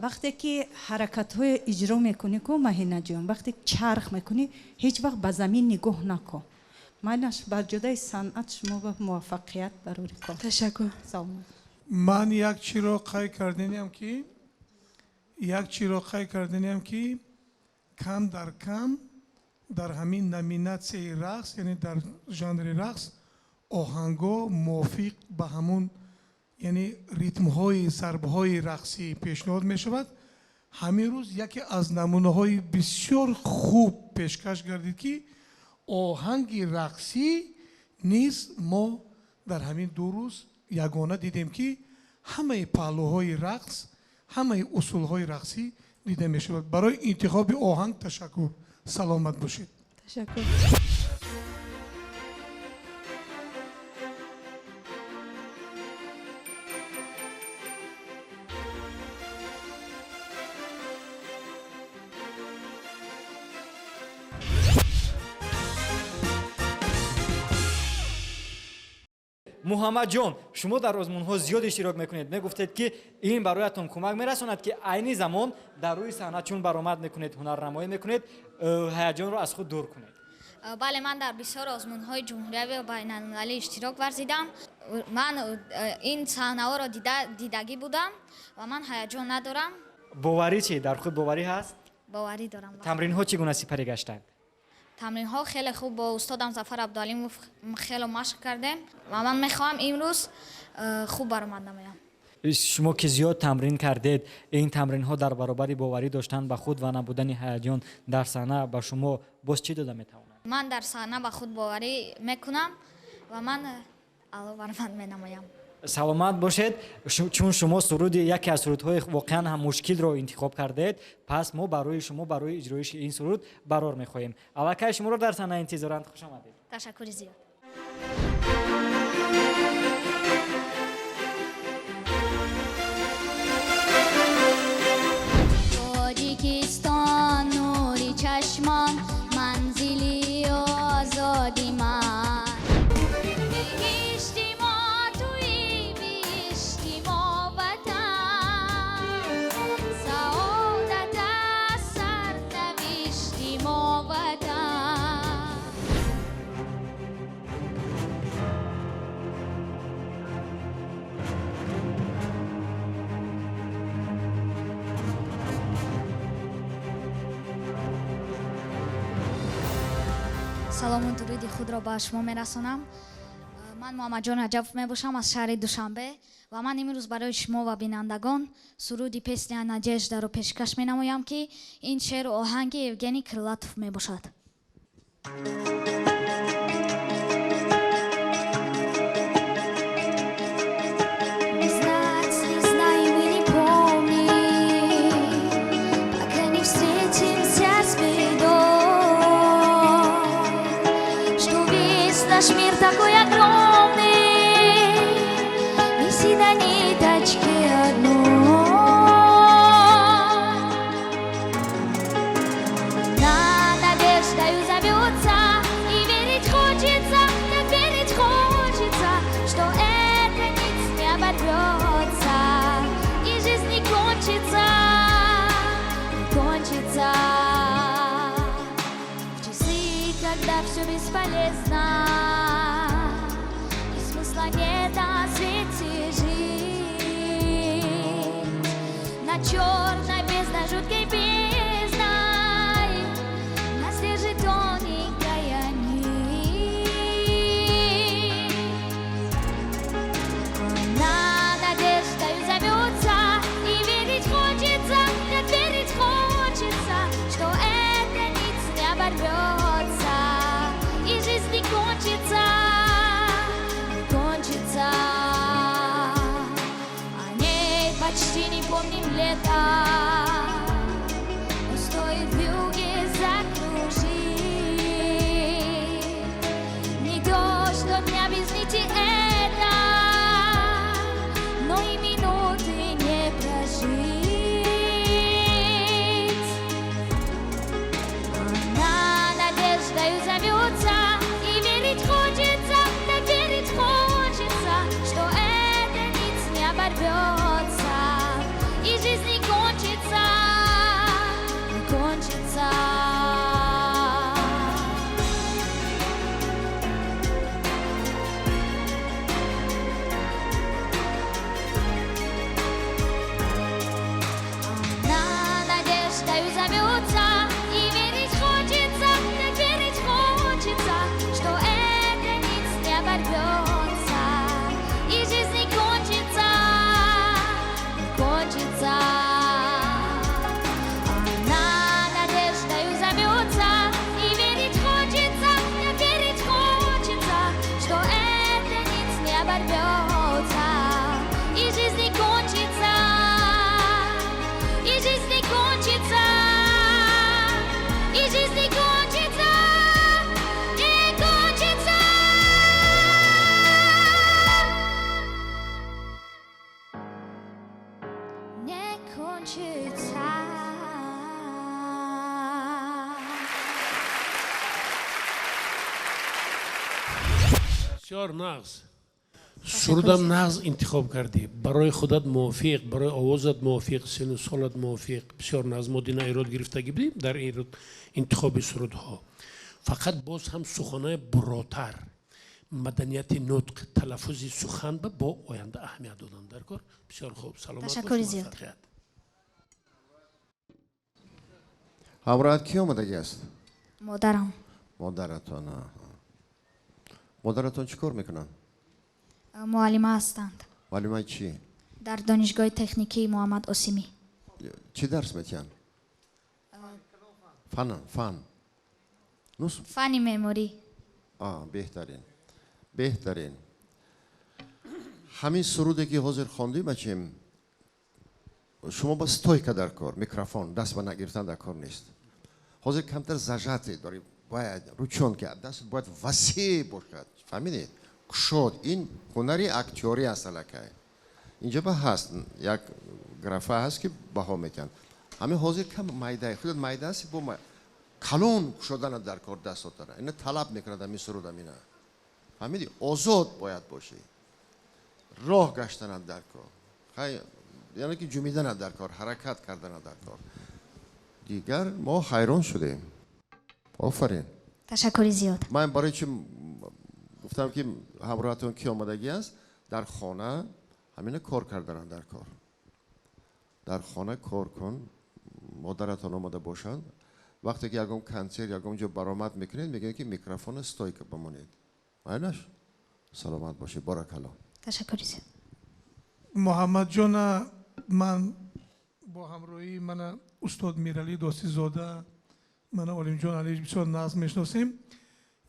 Вақте ки ҳаракатҳое иҷро мекунӣ ку, Маҳинаҷон, вақте чарх мекунӣ, ҳеҷ вақт ба замин нигоҳ накун. Майлаш, бар ҷодаи санъат шумо ба муваффақият барори кор. Ташаккур. Саломат. Ман як чиро қайд карданиам ки кам дар кам дар ҳамин номинатсияи рақс, яъне дар жанри рақс, оҳанго мувофиқ ба ҳамун, яъне ритмҳои зарбҳои рақсӣ пешниҳод мешавад. Ҳамин рӯз яке аз намунаҳои бисёр хуб пешкаш гардид, ки оҳанги рақсӣ низ мо дар ҳамин 2 рӯз ягона дидем, ки ҳамаи паҳлӯҳои рақс, ҳамаи усулҳои рақсӣ дида мешавад. Барои интихоби оҳанг ташаккур. Саломат бошед. Ташаккур. Муҳаммадҷон, шумо дар озмунҳо зиёд иштирок мекунед. Мегуфтед, ки ин бароятон кӯмак мерасонад, ки айни замон дар рӯи саҳна чун баромад мекунед, ҳунарнамоӣ мекунед, ҳаяҷонро аз худ дур кунед. Бале, ман дар бисёр озмунҳои ҷумҳуриявӣ ва байналмилалӣ иштирок варзидам. Ман ин саҳнаҳоро дидагӣ будам ва ман ҳаяҷон надорам. Боварӣ чӣ? Дар худ боварӣ ҳаст? Боварӣ дорам. Тамринҳо чӣ гуна сипарӣ гаштанд? Тамринҳо хеле хуб, бо устодам Зафар Абдуалимов хеле машқ кардем ва ман мехоҳам имрӯз хуб баромад намоям. Шумо ки зиёд тамрин кардед, ин тамринҳо дар баробари боварӣ доштан ба худ ва набудани ҳаяҷон дар саҳна ба шумо боз чӣ дода метавонад? Ман дар саҳна ба худ боварӣ мекунам ва ман аъло баромад менамоям. Саломат бошед. Чун шумо суруди яке аз сурудҳои воқеан ҳам мушкилро интихоб кардед, пас мо барои шумо барои иҷроиши ин суруд барор мехоҳем. Аллакай шуморо дар саҳна интизоранд. Хуш омадед. Ташаккури зиёд. Тоҷикистон нури чашмон, манзили озоди ман. Биҳишти мо туи, биҳишти мо ватан, саодат аст сарнавишти мо ватан. Салому дуруди худро ба шумо мерасонам. Ман Муҳаммадҷон Раҷабов мебошам аз шаҳри Душанбе ва ман имрӯз барои шумо ва бинандагон суруди песня Надеждаро пешкаш менамоям, ки ин шеъру оҳанги Евгений Крылатов мебошад. Знать не знаем и не помним, пока не встретимся с бедой, что весь наш мир такой огромный, висит на ниточке одной. На надеждою зовется, и верить хочется, так верить хочется, что эта нить не оборвется, и жизнь не кончится, не кончится. В часы, когда все бесполезно, и смысла нет на свете жить, на черной бездной жуткой бездной нас держит тоненькая нить. Она надеждою зовется, и верить хочется, так верить хочется, что эта нить не оборвется, и жизнь не кончится, не кончится. О ней почти не помним лето, но стоит вьюге закружить. Не то, что дня без нити это, Бисёр нағз. Сурудам нағз интихоб кардӣ, барои худат мувофиқ, барои овозат мувофиқ, сину солат мувофиқ. Бисёр нағз. Мо дина эрод гирифтагӣ будем дар интихоби сурудҳо. Фақат боз ҳам суханои буротар, маданияти нутқ, талаффузи сухан ба бо оянда аҳамият додан дар кор. Бисёр хуб, саломат бош. Ташаккури зиёд. Муваффақият. Ҳамроҳат кӣ омадагӣ аст? Модарам. Модаратон. Модаратон чӣ кор мекунанд? Муаллима ҳастанд. Муаллимаи чӣ? Дар донишгоҳи техникии Муҳаммад Осимӣ. Чӣ дарс метиҳанд? Фан, фан. Фанни меъморӣ. Беҳтарин, беҳтарин. Ҳамин суруде ки ҳозир хондӣ, бачем, шумо ба стойка дар кор, микрофон даст ба нагирифтан дар кор нест. Ҳозир камтар зажатый дорӣ, бояд ручонки даст бояд васеъ бошад, фаҳмидед? Кушод. Ин ҳунари актёрӣ аст аллакай. Инҷо ба ҳаст як графа ҳаст ки баҳо метиҳанд. Ҳамин ҳозир кам майда, худат майда ҳасти, бо калон кушодана дар кор дастотара. Ина талаб мекунад ҳамин суруд ҳамина. Фаҳмидӣ? Озод бояд бошӣ. Роҳ гаштанат дар кор. Хай, яъне ки ҷумиданат дар кор, ҳаракат карданат дар кор. Дигар мо ҳайрон шудем. Офарин. Ташаккури зиёд. Ман барои чи гуфтам ки ҳамроҳатон ки омадагӣ аст, дар хона ҳамина кор кардананд дар кор. Дар хона кор кун, модаратон омада бошанд. Вақте ки ягон консерт, ягон ҷо баромад мекунед, мегӯянд ки микрофона стойка бимонед. Майнаш? Саломат бошед, баракалло. Ташаккури зиёд. Муҳаммадҷона, ман бо ҳамроҳии мана устод Миралӣ Досизода, мана Олимҷон Алиевич бисёр нағз мешиносем.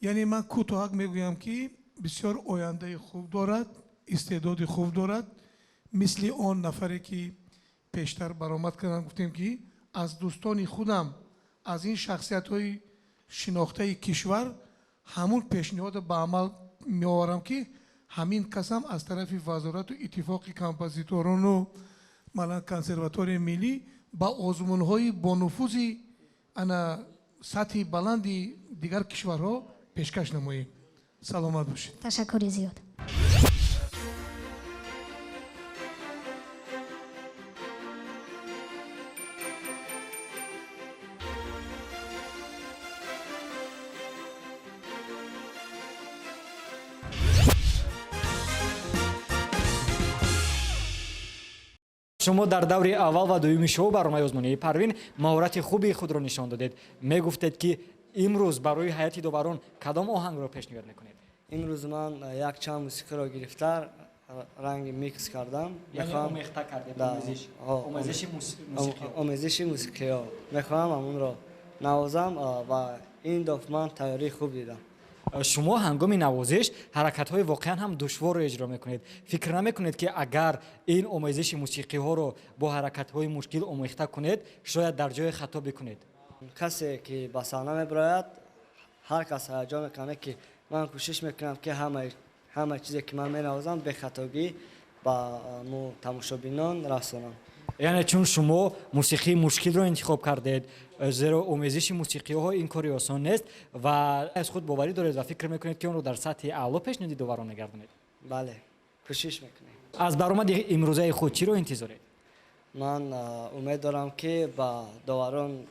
Яъне ман кӯтоҳак мегӯям ки бисёр ояндаи хуб дорад, истеъдоди хуб дорад. Мисли он нафаре ки пештар баромад кардам, гуфтем ки аз дӯстони худам, аз ин шахсиятҳои шинохтаи кишвар ҳамун пешниҳодро ба амал меоварам ки ҳамин касам аз тарафи вазорату иттифоқи композиторону малан консерваторияи миллӣ ба озмунҳои бонуфузи ана сатҳи баланди дигар кишварҳо пешкаш намоем. Саломат бошед. Ташаккури зиёд. Шумо дар даври аввал ва дуюми шоу барномаи озмунии Парвин маҳорати хуби худро нишон додед. Мегуфтед ки имрӯз барои ҳайати доварон кадом оҳангро пешниҳод мекунед? Имрӯз ман якчанд мусиқиро гирифта ранги микс кардам. Яъне омехта кардед, омезиш. Омезиши мусиқиҳо. Омезиши мусиқиҳо. Мехоҳам ҳамонро навозам ва ин дафъ ман тайёрии хуб дидам. Шумо ҳангоми навозиш ҳаракатҳои воқеан ҳам душворро иҷро мекунед. Фикр намекунед ки агар ин омезиши мусиқиҳоро бо ҳаракатҳои мушкил омехта кунед, шояд дар ҷое хато бикунед? Касе ки ба саҳна мебарояд, ҳар кас ҳаяҷон мекунад ки ман кӯшиш мекунам ки ҳама чизе ки ман менавозам бехатогӣ ба тамошобинон расонам. Яъне чун шумо мусиқии мушкилро интихоб кардед, зеро омезиши мусиқиҳо ин кори осон нест ва аз худ боварӣ доред ва фикр мекунед ки онро дар сатҳи аъло пешниҳоди доварон мегардонед? Бале, кӯшиш мекунем. Аз баромади имрӯзаи худ чиро интизоред? Ман умед дорам ки ба доварон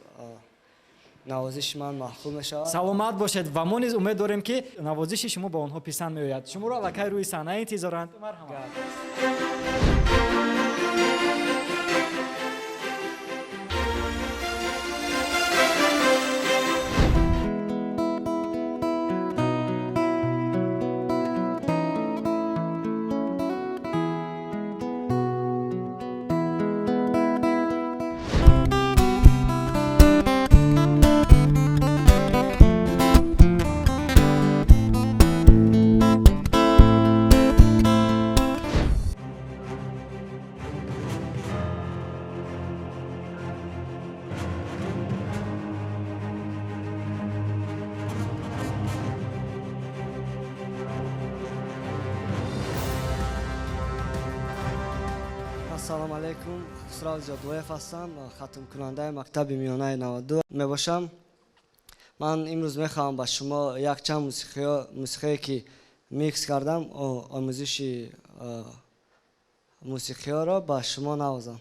навозиши ман маъқул мешавад. Саломат бошед ва мо низ умед дорем ки навозиши шумо ба онҳо писанд меояд. Шуморо аллакай рӯи саҳна интизоранд. Марҳамат. Ассалому алайкум, Хусрав Зиёдуллоев ҳастам, хатмкунандаи мактаби миёнаи 92 мебошам. Ман имрӯз мехоҳам ба шумо якчанд мусиқие ки Микс кардам омӯзиши мусиқиҳоро ба шумо навозам.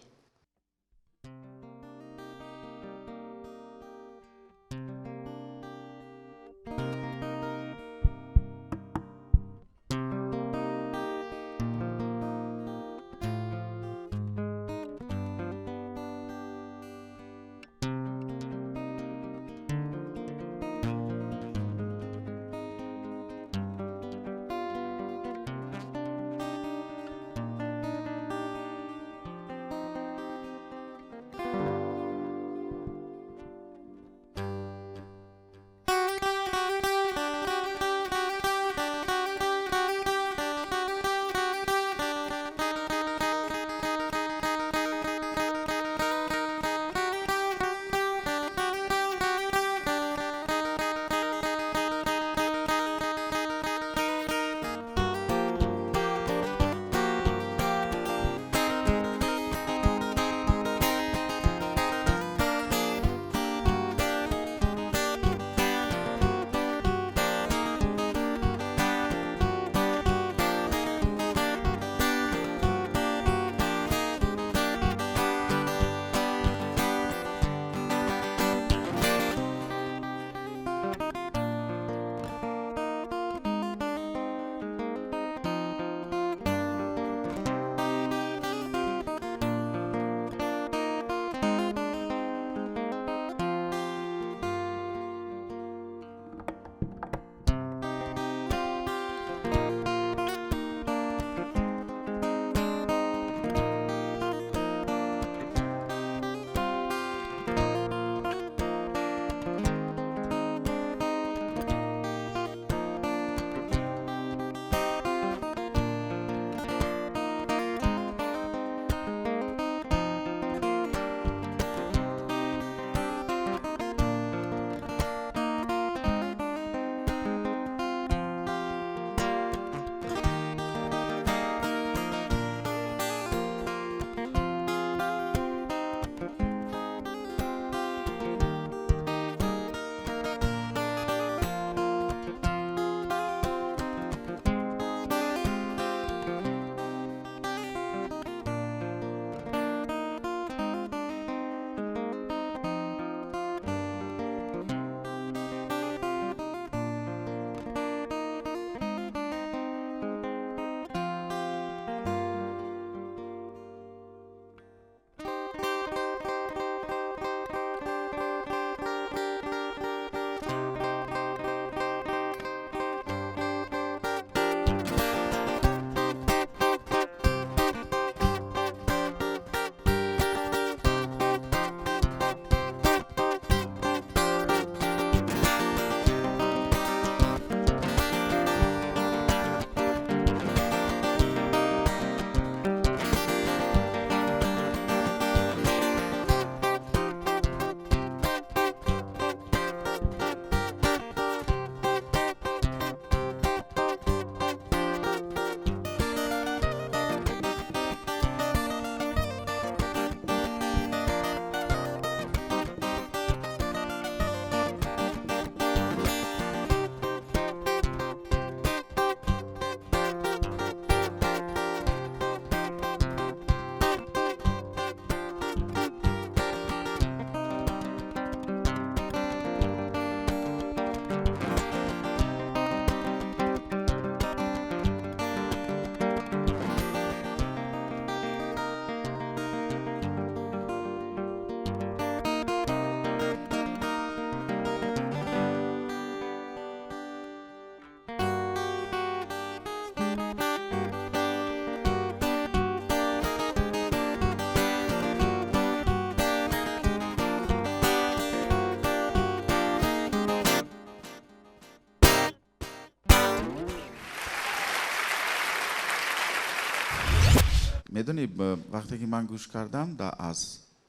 Медонӣ, вақте ки ман гӯш кардам, да аз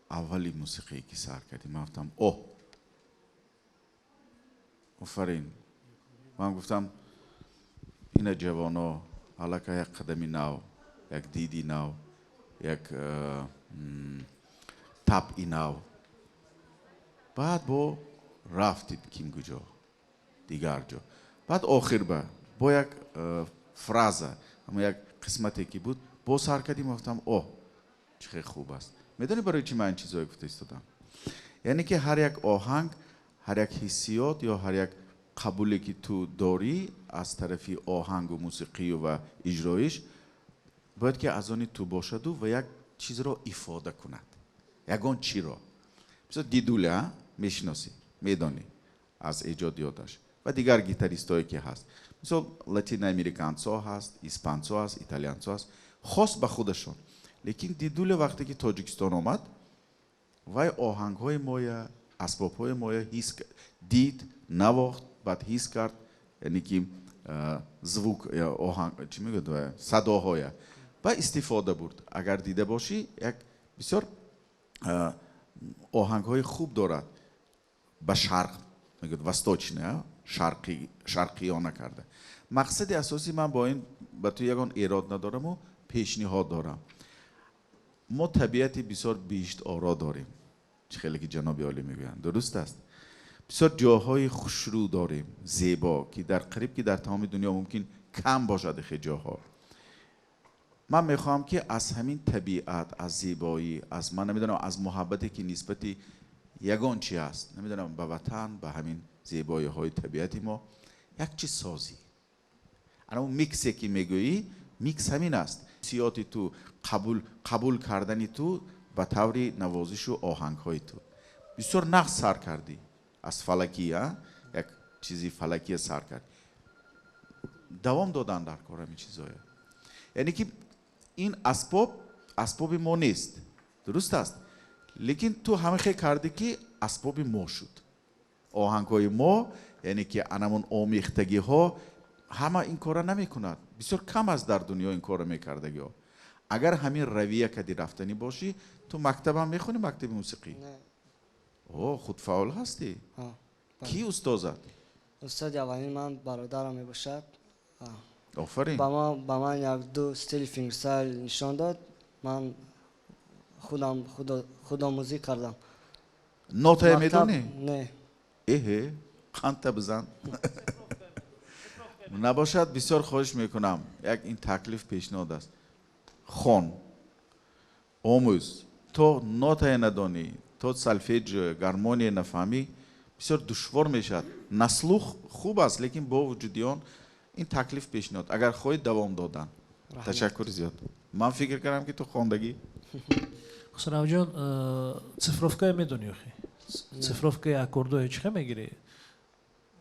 аввали мусиқие ки сар кардӣ, ман гуфтам о, офарин. Ман гуфтам ина ҷавоно аллакай як қадами нав, як диди нав, як табъи нав. Баъд бо рафтид ким куҷо, дигар ҷо. Баъд охир ба Бо як фраза, ҳамон як қисмате ки буд, боз сар кардем, гуфтам, о, чӣ хеле хуб аст. Медонӣ, барои чӣ ман ин чизҳое гуфта истодам? Яъне ки ҳар як оҳанг, ҳар як ҳиссиёт ё ҳар як қабуле ки ту дорӣ аз тарафи оҳангу мусиқию ва иҷроиш, бояд ки аз они ту бошаду ва як чизро ифода кунад, ягон чиро. Мисол, Дидуля мешиносӣ, медонӣ аз эҷодиёташ ва дигар гитаристое ки ҳаст. Мисол, латиноамериканцо ҳаст, испанцо ҳаст, италиянцо ҳаст, хос ба худашон. Лекин Дидуля вақте ки Тоҷикистон омад, вай оҳангҳои моя, асбобҳои моя ҳис дид, навохт, баъд ҳис кард, яъне ки звук, оҳанг, чӣ мегӯяд, садоҳоя ва истифода бурд. Агар дида бошӣ, як бисёр оҳангҳои хуб дорад, ба шарқ мегӯяд, восточный, шарқиёна карда. Мақсади асосии ман бо ин ба ту ягон эрод надораму пешниҳод дорам. Мо табиати бисёр биҳишторо дорем, чӣ хеле ки ҷаноби олӣ мегӯянд, дуруст аст. Бисёр ҷоҳои хушрӯ дорем, зебо, ки дар қариб ки дар тамоми дунё мумкин кам бошад хе ҷоҳо. Ман мехоҳам, ки аз ҳамин табиат, аз зебоӣ, аз, ман намедонам, аз муҳаббате ки нисбати ягон чи аст, намедонам, ба ватан, ба ҳамин зебоиҳои табиати мо як чиз созӣ. Ана он миксе ки мегӯӣ, микс ҳамин аст. Ҳиссиёти ту, қабул кардани ту ба таври навозишу оҳангҳои ту бисёр нағз сар кардӣ. Аз фалакӣ як чизи фалакия сар кард, давом додан дар кор ҳамин чизое. Яъне ки ин асбоб асбоби мо нест, дуруст аст, лекин ту ҳамин хел кардӣ, ки асбоби мо шуд, оҳангҳои мо. Яъне ки анамон омехтагиҳо, ҳама ин корро намекунад, бисёр кам аст дар дунё ин корро мекардагиҳо. Агар ҳамин равия кади рафтанӣ бошӣ, ту мактабам мехонӣ, мактаби мусиқӣ? О, худфаъол ҳастӣ. Кӣ устозат? Устоди аввалини ман бародарам мебошад. Офарин. Ба ман як-ду стили фингерстайл нишон дод, ман худам худомӯзӣ кардам. Нотае медонӣ? Не. Эҳе, қандта бизан. Набошад, бисёр хоҳиш мекунам, як ин таклиф, пешниҳод аст: хон, омӯз. То нотае надонӣ, то сольфеджио, гармония нафаҳмӣ, бисёр душвор мешавад. На слух хуб аст, лекин бо вуҷуди он ин таклиф, пешниҳод, агар хоҳӣ давом додан. Ташаккури зиёд. Ман фикр кардам, ки ту хондагӣ. Хусравҷон, цифровкае медонӣ охи? Цифровкаи аккордҳое чӣ хел мегирӣ?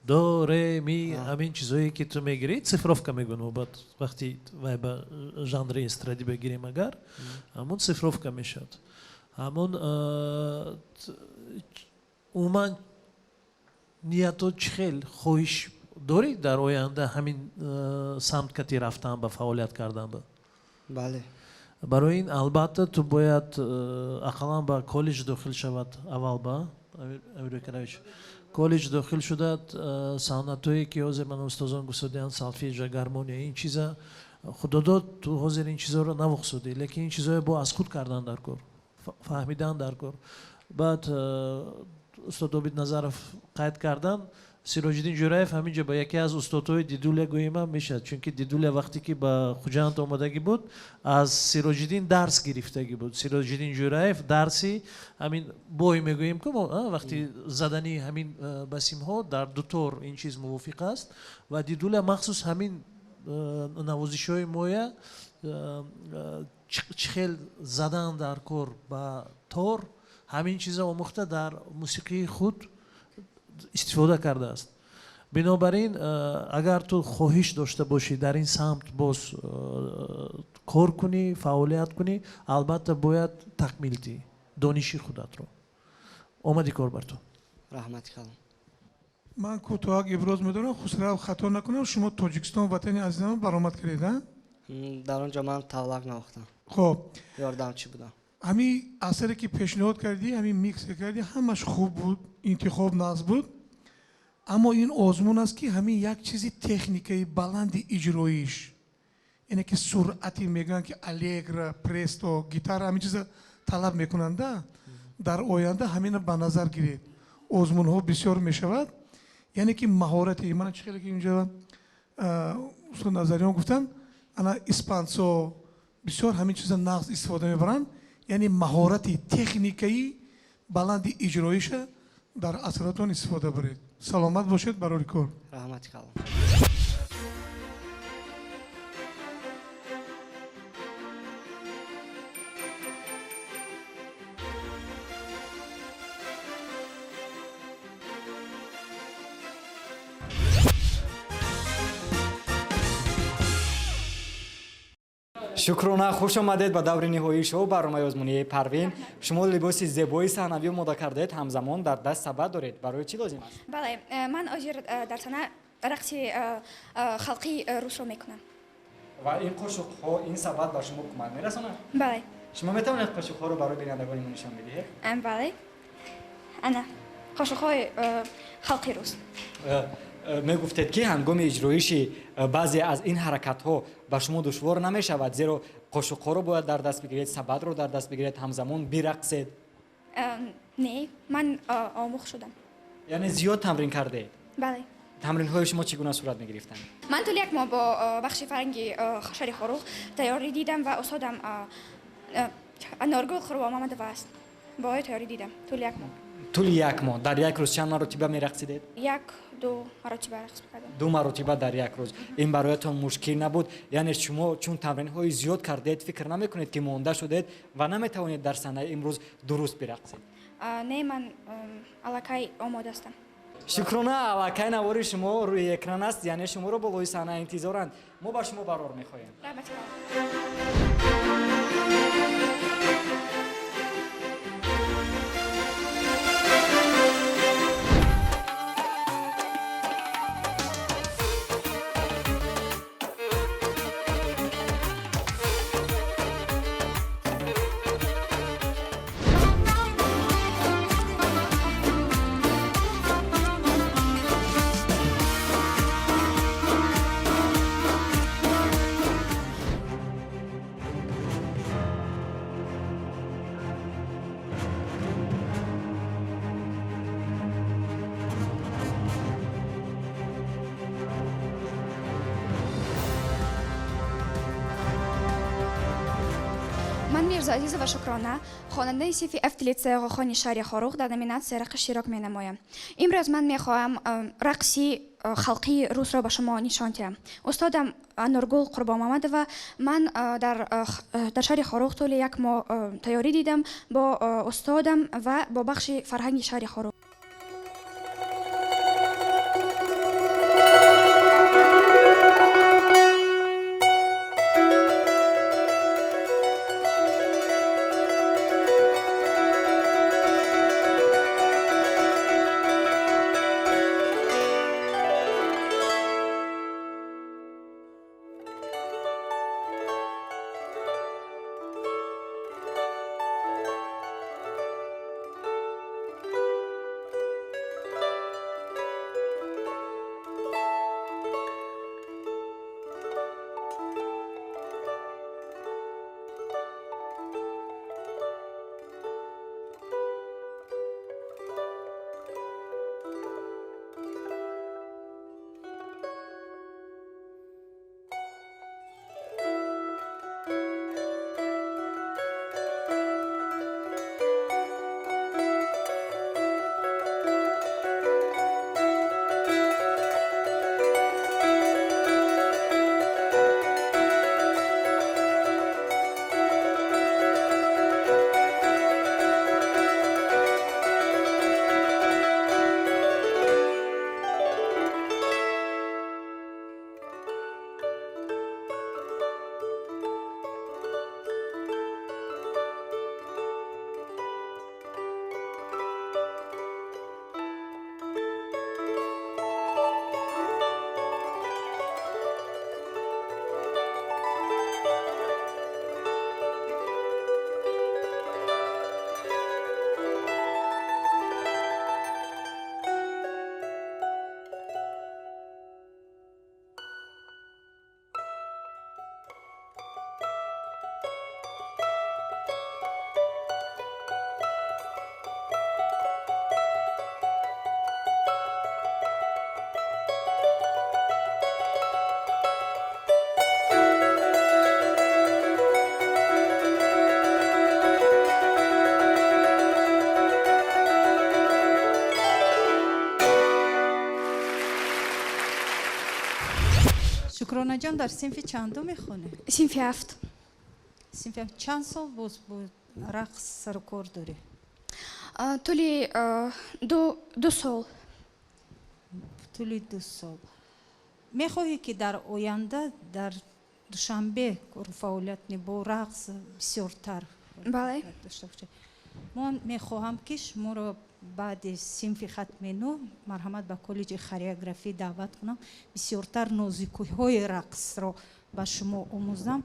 До, ре, ми, ҳамин чизҳое ки ту мегирӣ, цифровка мегӯем мо. Баъд вақти вай ба жанри эстрадӣ бигирем агар, ҳамун цифровка мешавад. Ҳамун умуман ниято чӣ хел, хоҳиш дорӣ дар оянда ҳамин самт кати рафтан, ба фаъолият кардан ба? Бале. Барои ин албатта ту бояд ақаллан ба коллеҷ дохил шавад аввал, ба Амир Каравич коллеҷ дохил шуда, санъатҳое ки ҳозир ман устозон гуфтодианд, солфеджио, гармония, ин чиза худо дод, ту ҳозир ин чизҳоро навохсудӣ, лекин ин чизҳое бо аз худ кардан дар кор, фаҳмидан дар кор. Баъд устод Обид Назаров қайд кардан, Сироҷиддин Ҷӯраев ҳамин ҷо ба яке аз устодҳои Дидуля гӯимам мешавад, чунки Дидуля вақте ки ба Хуҷанд омадагӣ буд, аз Сироҷиддин дарс гирифтагӣ буд. Сироҷиддин Ҷӯраев дарси ҳамин бой мегӯем ку мо, вақти задани ҳамин ба симҳо дар дутор ин чиз мувофиқ аст ва Дидуля махсус ҳамин навозишҳои моя чӣ хел задан дар кор ба тор, ҳамин чиза омӯхта, дар мусиқии худ истифода кардааст. Бинобар ин агар ту хоҳиш дошта бошӣ дар ин самт боз кор кунӣ, фаъолият кунӣ, албатта бояд такмил диҳӣ дониши худатро. Омади кор бар ту. Раҳмати калон. Ман кӯтоҳак иброз медорам. Хусрав, хато накунам, шумо Тоҷикистон ватани азизам баромад кардед, а? Дар он ҷо ман тавлак навохтам. Хоб. Ёрдамчӣ будам. Ҳамин асаре ки пешниҳод кардӣ, ҳамин миксе кардӣ, ҳамаш хуб буд, интихоб нағз буд, аммо ин озмун аст, ки ҳамин як чизи техникаи баланди иҷроиш, яъне ки суръати, мегӯянд ки аллегро, престо, гитара, ҳамин чиза талаб мекунанда. Дар оянда ҳамина ба назар гиред, озмунҳо бисёр мешавад, яъне ки маҳорати мана чӣ хеле ки инҷо Устод Назариён гуфтанд, ана испансо бисёр ҳамин чиза нағз истифода мебаранд, яъне маҳорати техникаи баланди иҷроиша дар асаратон истифода баред. Саломат бошед, барори кор. Раҳмати калон. Шукрона, хуш омадед ба даври ниҳоии шоу барномаи озмунии Парвин. Шумо либоси зебои саҳнавӣ омода кардед, ҳамзамон дар даст сабад доред. Барои чӣ лозим аст? Бале, ман ҳозир дар саҳна рақси халқии русро мекунам. Ва ин қошуқҳо, ин сабад ба шумо кӯмак мерасонад? Бале. Шумо метавонед қошуқҳоро барои бинандагони мо нишон бидиҳед? Бале, ана қошуқҳои халқи рус. Мегуфтед, ки ҳангоми иҷроиши баъзе аз ин ҳаракатҳо ба шумо душвор намешавад, зеро қошуқҳоро бояд дар даст бигиред, сабадро дар даст бигиред, ҳамзамон бирақсед. Не, ман омӯхт шудам. Яъне зиёд тамрин кардед? Бале. Тамринҳои шумо чӣ гуна сурат мегирифтанд? Ман тӯли як моҳ бо бахши фарҳанги шаҳри Хоруғ тайёрӣ дидам ва устодам Аноргул Қурбонмамадова аст. Бо ӯ тайёрӣ дидам тӯли як моҳ. Тӯли як моҳ дар як рӯз чанд маротиба мерақсидед? Як ду маротиба рақс мекардам. Ду маротиба дар як рӯз. Ин бароятон мушкил набуд? Яъне шумо чун тамринҳои зиёд кардед, фикр намекунед, ки монда шудед ва наметавонед дар саҳнаи имрӯз дуруст бирақсед? Не, ман аллакай омода ҳастам. Шукрона, аллакай навори шумо рӯи экран аст, яъне шуморо болои саҳна интизоранд. Мо ба шумо барор мехоҳем. Раҳмати калон. Ман Мирзоазизова Шукрона, хонандаи синфи ҳафти литсеи Оғохони шаҳри Хоруғ, дар номинатсияи рақс иштирок менамоям. Имрӯз ман мехоҳам рақси халқии русро ба шумо нишон диҳам. Устодам Анургул Қурбонмамадова. Ман дар шаҳри Хоруғ тӯли як моҳ тайёрӣ дидам бо устодам ва бо бахши фарҳанги шаҳри Хоруғ. Шукронаҷон, дар синфи чандум мехонӣ? Синфи ҳафт. Синфи ҳафт. Чанд сол боз бо рақс сару кор дорӣ? Тӯли 2 сол. Тӯли 2 сол. Мехоҳӣ, ки дар оянда дар Душанбе кору фаъолият бо рақс бисёртар Бале. дошта бошӣ? Ман мехоҳам, ки шуморо баъди синфи хатми нӯ, марҳамат, ба коллеҷи хореографӣ даъват кунам, бисёртар нозукиҳои рақсро ба шумо омӯзам.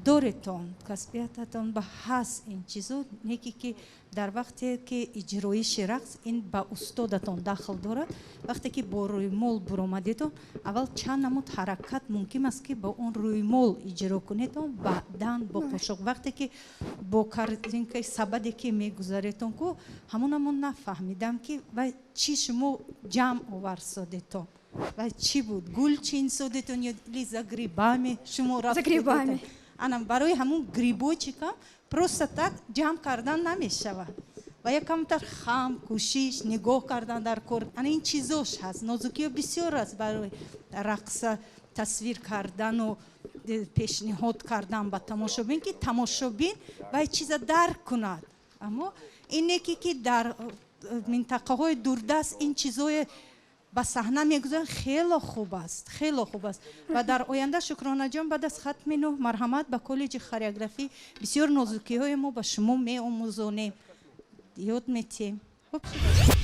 Доретон, касбиятатон ба ҳаст ин чизо, неки ки дар вақте ки иҷроиши рақс, ин ба устодатон дахл дорад. Вақте ки бо рӯймол буромадетон, аввал чанд намуд ҳаракат мумкин аст, ки бо он рӯймол иҷро кунедон, баъдан бо қошуқ. Вақте ки бо корзинкаи сабаде ки мегузаретон ку, ҳамона мо нафаҳмидам, ки вай чӣ шумо ҷамъ оварсодетон, ва чӣ буд, гул чин содетон ё ли за грибами шумо За грибами. Ана, барои ҳамун грибочкам просто так ҷамъ кардан намешавад ва якамтар хам, кӯшиш, нигоҳ кардан дар кор. Ана, ин чизош ҳаст, нозукиҳо бисёр аст барои рақса тасвир кардану пешниҳод кардан ба тамошобин, ки тамошобин вай чиза дарк кунад. Аммо ин неки ки дар минтақаҳои дурдаст ин чизое ба саҳна мегузоранд, хело хуб аст, хело хуб аст. Ва дар оянда, Шукронаҷон, баъд аз хатми нӯҳ, марҳамат ба коллеҷи хореографӣ, бисёр нозукиҳое мо ба шумо меомӯзонем, ёд метиҳем. Хуб шуд.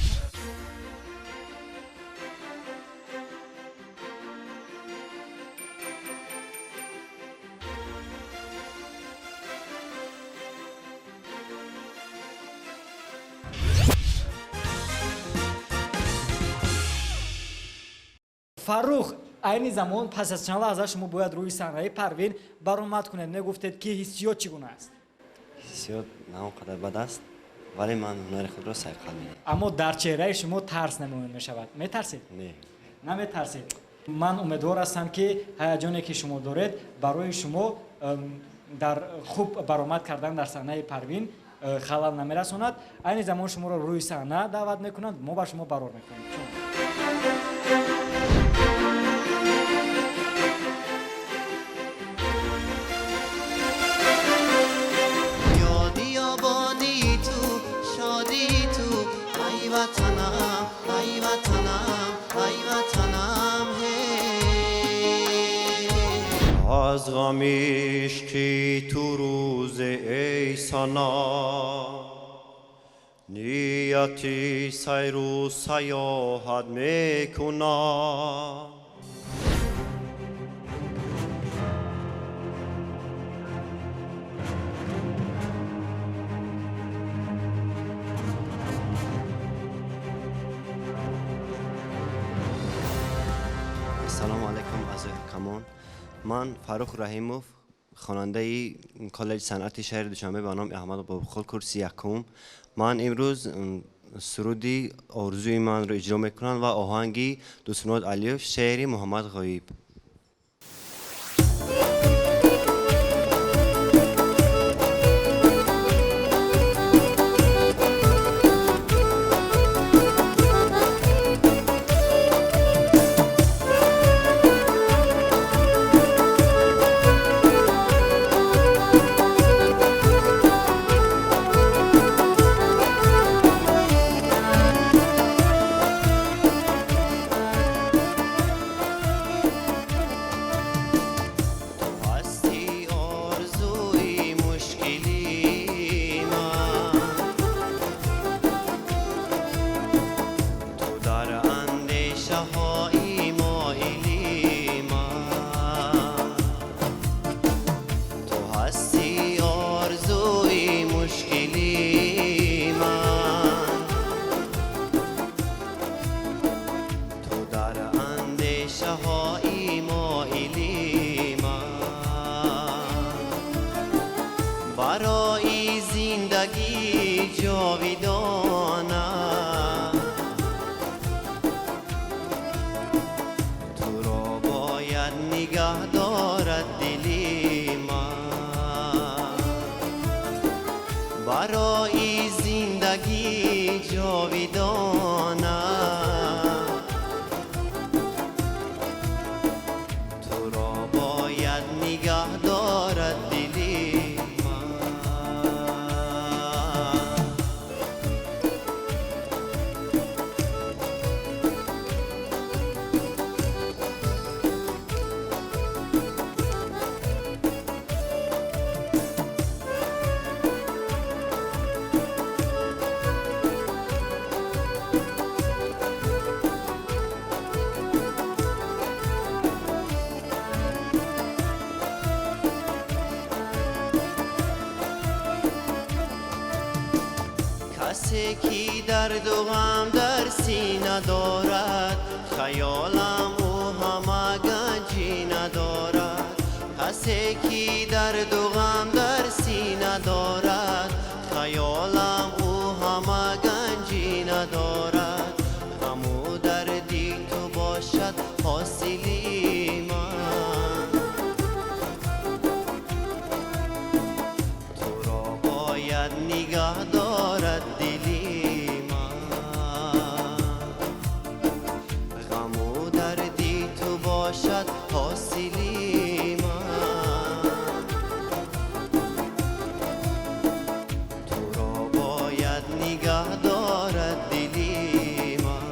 Фаррух, айни замон пас аз чанд лаҳза шумо бояд рӯи саҳнаи Парвин баромад кунед. Мегуфтед, ки ҳиссиёт чӣ гуна аст? Ҳиссиёт на он қадар бад аст, вале ман ҳунари худро сайқал медиҳам. Аммо дар чеҳраи шумо тарс намоён мешавад. Метарсед? Не. Наметарсед. Ман умедвор ҳастам, ки ҳаяҷоне, ки шумо доред, барои шумо дар хуб баромад кардан дар саҳнаи Парвин халал намерасонад. Айни замон шуморо рӯи саҳна даъват мекунанд. Мо ба шумо барор мекунем. Ёди ободии ту, шодии ту, ай ватанам, ай ватанам, ай ватанам, ҳе. Аз ғами ишқи ту рӯзе, эй Санам, нияти сайру саёҳат мекунам. Ассалому алайкум, аъзои ҳакамон. Ман Фаррух Раҳимов, хонандаи коллеҷи санъати шаҳри Душанбе ба номи Аҳмад Бобохол, курси якум. Ман имрӯз суруди «Орзуи манро» иҷро мекунам ва оҳанги Дӯстмурод Алиев, шеъри Муҳаммад Ғоиб. Ҳасти орзуи мушкили ман, ту дар андешаҳои моили ман. Ту ҳасти орзуи мушкили ман, ту дар андешаҳои моили ман. Барои зиндагӣ ҷовидона туро бояд нигаҳ дорад дили ман. Барои зиндагӣ ҷовидона туро Касе ки дарду ғам дар сина дорад, хаёлам ӯ ҳама ганҷӣ надорад. Касе ки дарду ғам дар сина дорад, хаёлам ӯ ҳама ганҷӣ надорад. Ғаму дарди ту бошад ҳосили ман, туро бояд нигаҳ дорад дили ман. Ғаму дарди ту бошад ҳосили ман, туро бояд нигаҳ дорад дили ман.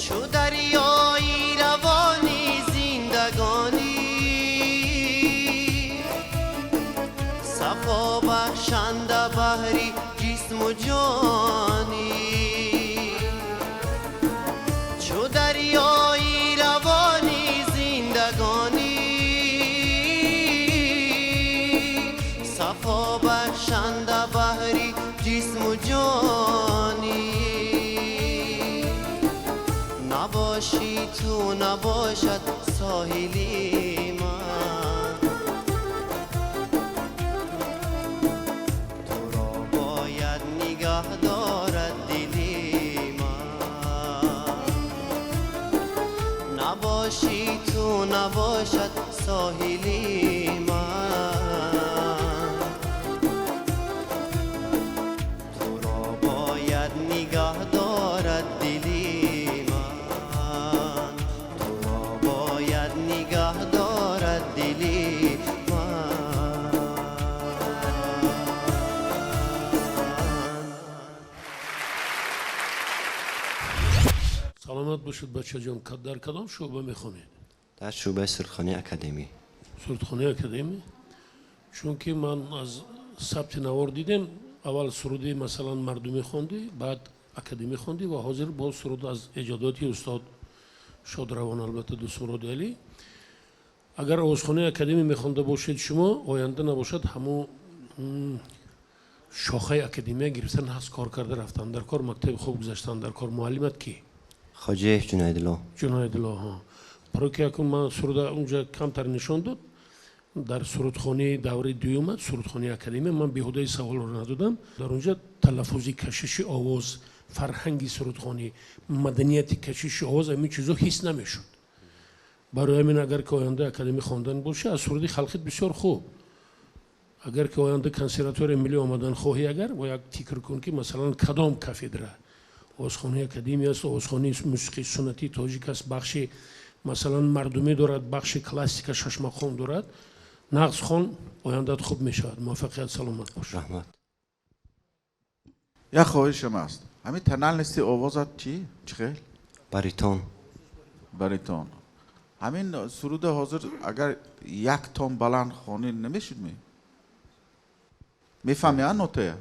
Чу дарёи равони зиндагонӣ, сафо бахшанда баҳри ҷисму ҷонӣ. Чу дарёи равони зиндагонӣ, сафо бахшанда баҳри ҷисму ҷонӣ. Набошӣ ту набошад соҳили ман, туро бояд нигаҳ дорад дили ман. Набошӣ ту набошад соҳили ман, туро бояд нигаҳ дорад дили ман. Туро бояд нигаҳ дорад дили ман. Саломат бошед, бачаҷон. Дар кадом шӯъба мехонед? Дар шӯъбаи сурудхонаи академӣ. Сурудхонаи академӣ. Чунки ман аз сабти навор дидем, аввал суруди, масалан, мардумӣ хондӣ, баъд академӣ хондӣ ва ҳозир боз суруд аз эҷодоти устод шодравон, албатта, Дӯстмуроди Алӣ. Агар овозхонаи академӣ мехонда бошед шумо, оянда набошад ҳамун шохаи академия гирифтан ҳаст, кор карда рафтан дар кор, мактаби хуб гузаштан дар кор. Муаллимат кӣ? Хоҷиев Ҷунайдулло. Ҷунайдулло, ҳа. Барои ки якун ман суруда унҷа камтар нишон дод, дар сурудхонаи давраи дуюмат, сурудхонаи академия, ман беҳудаи саволро надодам. Дар унҷа талаффузи кашиши овоз, фарҳанги сурудхонӣ, маданияти кашиши овоз, ҳамин чизо ҳис намешуд. Барои ҳамин агар ки оянда академия хондан боша, аз суруди халқит бисёр хуб. Агар ки оянда консерватория миллӣ омадан хоҳӣ, агар бояд фикр кун ки, масалан, кадом кафедра, овозхонаи академия аст, овозхонаи мусиқии суннатии тоҷик аст, бахши, масалан, мардумӣ дорад, бахши классика шашмақом дорад. Нағз хон, ояндат хуб мешавад. Муваффақият, саломат бош. Раҳмат. Як хоҳишам аст, ҳамин тональности овозат чӣ, чӣ хел? Баритон. Баритон. Ҳамин суруда ҳозир агар як тон баланд хонӣ намешуд ми? Мефаҳми, а, нотая?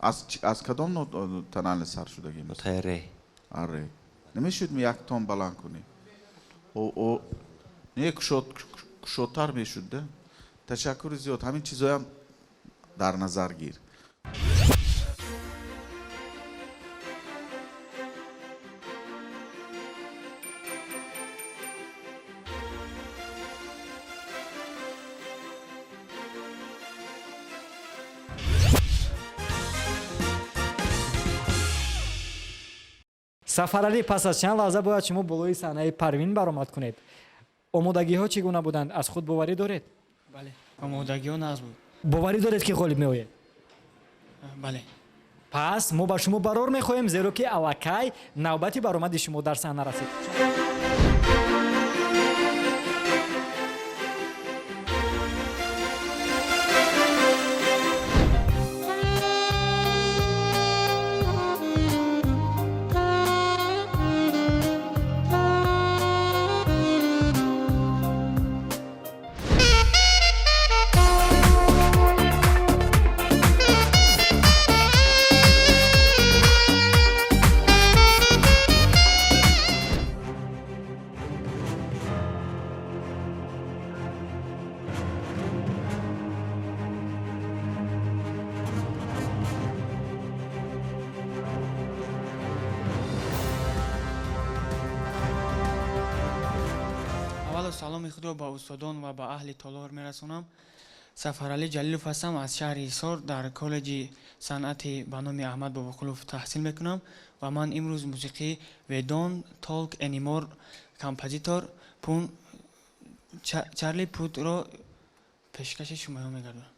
Аз кадом тональность сар шудагӣ? Нотаи ре. Ре. Намешуд ми як тон баланд кунӣ? Не, кушодтар мешуд, да? Ташаккури зиёд. Ҳамин чизоям дар назар гир. Сафаралӣ, пас аз чанд лаҳза бояд шумо болои саҳнаи Парвин баромад кунед. Омодагиҳо чӣ гуна буданд? Аз худ боварӣ доред? Бале, омодагиҳо нағз буд. Боварӣ доред, ки ғолиб меоед? Бале. Пас мо ба шумо барор мехоҳем, зеро ки аллакай навбати баромади шумо дар саҳна расид. Саломи худро ба устодон ва ба аҳли толор мерасонам. Сафаралӣ Ҷалилов ҳастам, аз шаҳри Ҳисор, дар коллеҷи санъати ба номи Аҳмад Бобоқулов таҳсил мекунам ва ман имрӯз мусиқии We Don't Talk Anymore композитор Пун Чарли Путро пешкаши шумоён мегардонам.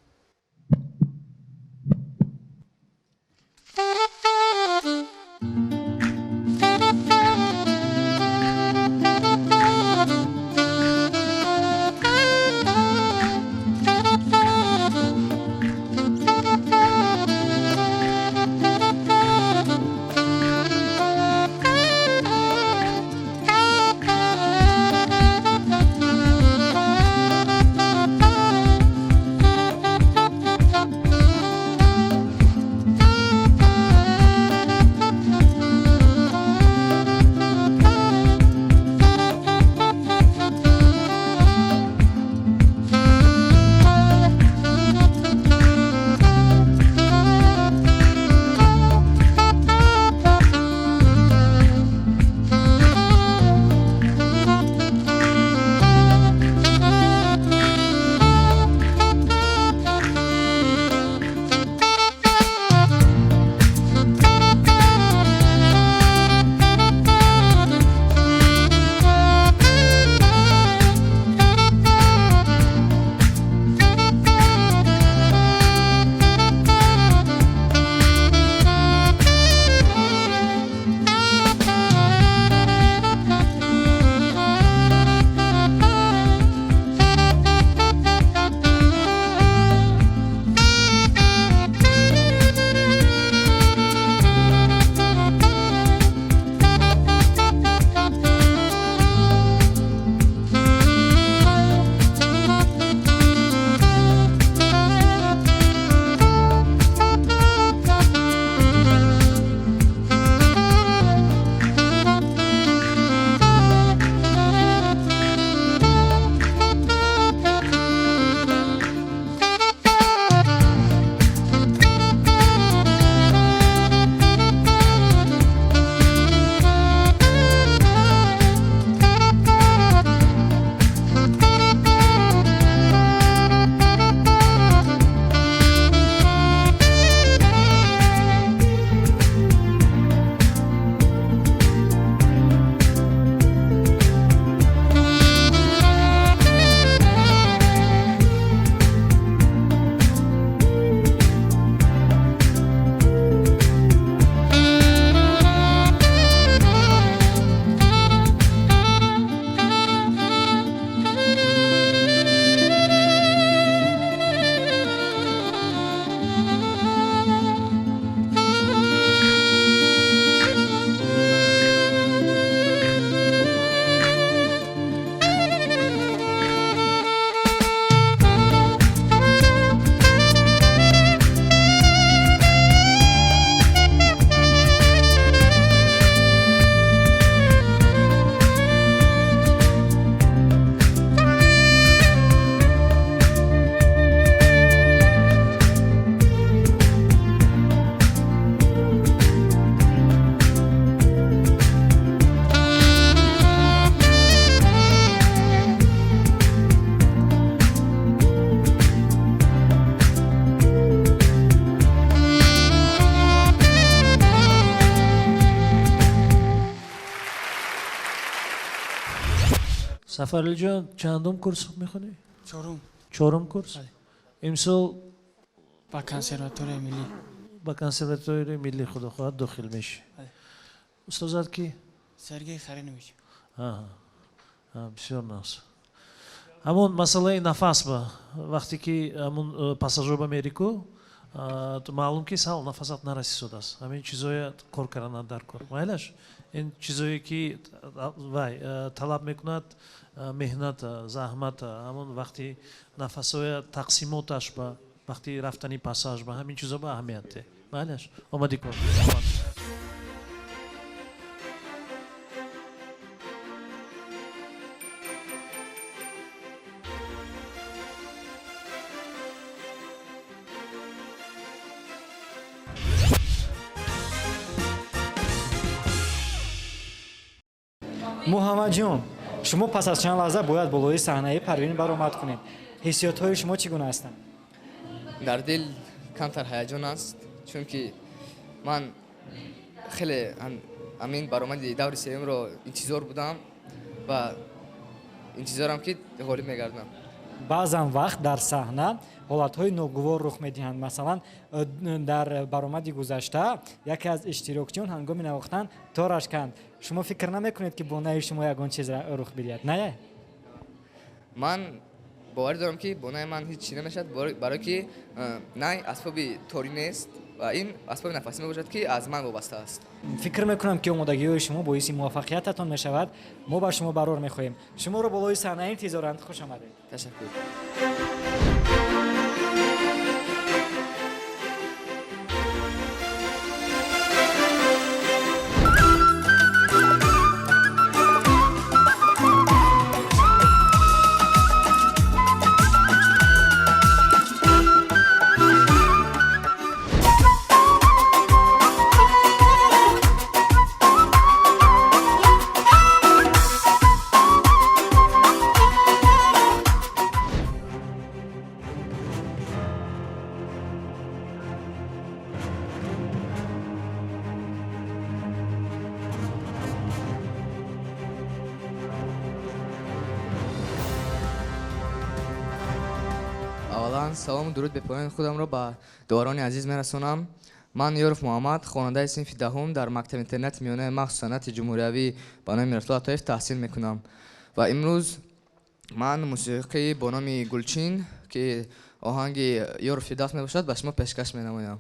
Сафаралиҷон, чандум курс мехонӣ? Чорум. Чорум курс? Имсол ба консерваторияи миллӣ. Ба консерваторияи миллӣ, худо хоҳад, дохил мешӣ. Устозат ки? Сергей Харинович. Бисёр нағз. Ҳамон масъалаи нафас ба вақте ки ҳамон пассажоба мерику, маълум ки сал нафасат нарасисодааст. Ҳамин чизоя кор карданат дар кор. Майлаш? Ин чизое ки вай талаб мекунад меҳнат, заҳмат, ҳамон вақти нафасоя тақсимоташ ба вақти рафтани пассаж ба ҳамин чизо ба аҳамият. Майлаш? Омадӣ кор. Муҳаммадҷон, Шумо пас аз чанд лаҳза бояд болои саҳнаи Парвин баромад кунед. Ҳиссиётҳои шумо чӣ гуна ҳастанд? Дар дил камтар ҳаяҷон аст, чунки ман хеле ҳамин баромади даври сеюмро интизор будам ва интизорам, ки ғолиб мегардам. Баъзан вақт дар саҳна ҳолатҳои ногувор рух медиҳанд. Масалан, дар баромади гузашта яке аз иштирокчиён ҳангоми навохтан тораш канд. Шумо фикр намекунед, ки бо наи шумо ягон чиз рух бидиҳад, не? Ман боварӣ дорам, ки бо наи ман ҳеҷ чӣ намешавад, барое ки най асбоби торӣ нест ва ин асбоби нафасӣ мебошад, ки аз ман вобаста аст. Фикр мекунам, ки омодагиҳои шумо боиси муваффақиятатон мешавад. Мо ба шумо барор мехоҳем. Шуморо болои саҳна интизоранд. Хуш омадед. Ташаккур. Аввалан, салому дуруд бепоёни худамро ба доварони азиз мерасонам. Ман Ёров Муҳаммад, хонандаи синфи 10-ум дар мактаби интернати миёнаи махсус санъати ҷумҳуриявӣ ба номи Миратулло Атоев таҳсил мекунам. Ва имрӯз ман мусиқии бо номи Гулчин, ки оҳанги Ёров Фирдавс мебошад, ба шумо пешкаш менамоям.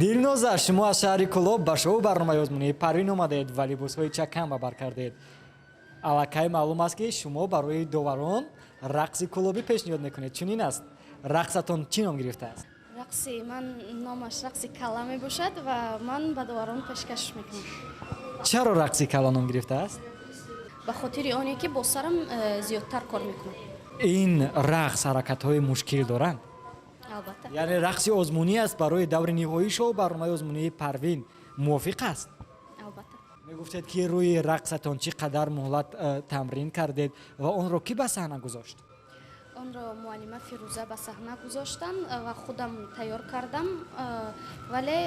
Дилноза, шумо аз шаҳри Кӯлоб ба шоу барномаи озмунии Парвин омадаед ва либосҳои чакам ба бар кардед. Аллакай маълум аст, ки шумо барои доварон рақси кӯлобӣ пешниҳод мекунед. Чунин аст? Рақсатон чӣ ном гирифтааст? Рақси ман номаш рақси калла мебошад ва ман ба доварон пешкаш мекунам. Чаро рақси калла ном гирифтааст? Ба хотири оне ки бо сарам зиёдтар кор мекунам. Ин рақс ҳаракатҳои мушкил доранд? Албатта. Яъне рақси озмунӣ аст барои даври ниҳоии шоу барномаи озмунии Парвин. Мувофиқ аст? Албатта. Мегуфтед, ки рӯи рақсатон чӣ қадар муҳлат тамрин кардед ва онро кӣ ба саҳна гузошт? Онро муаллима Фирӯза ба саҳна гузоштанд ва худам тайёр кардам, вале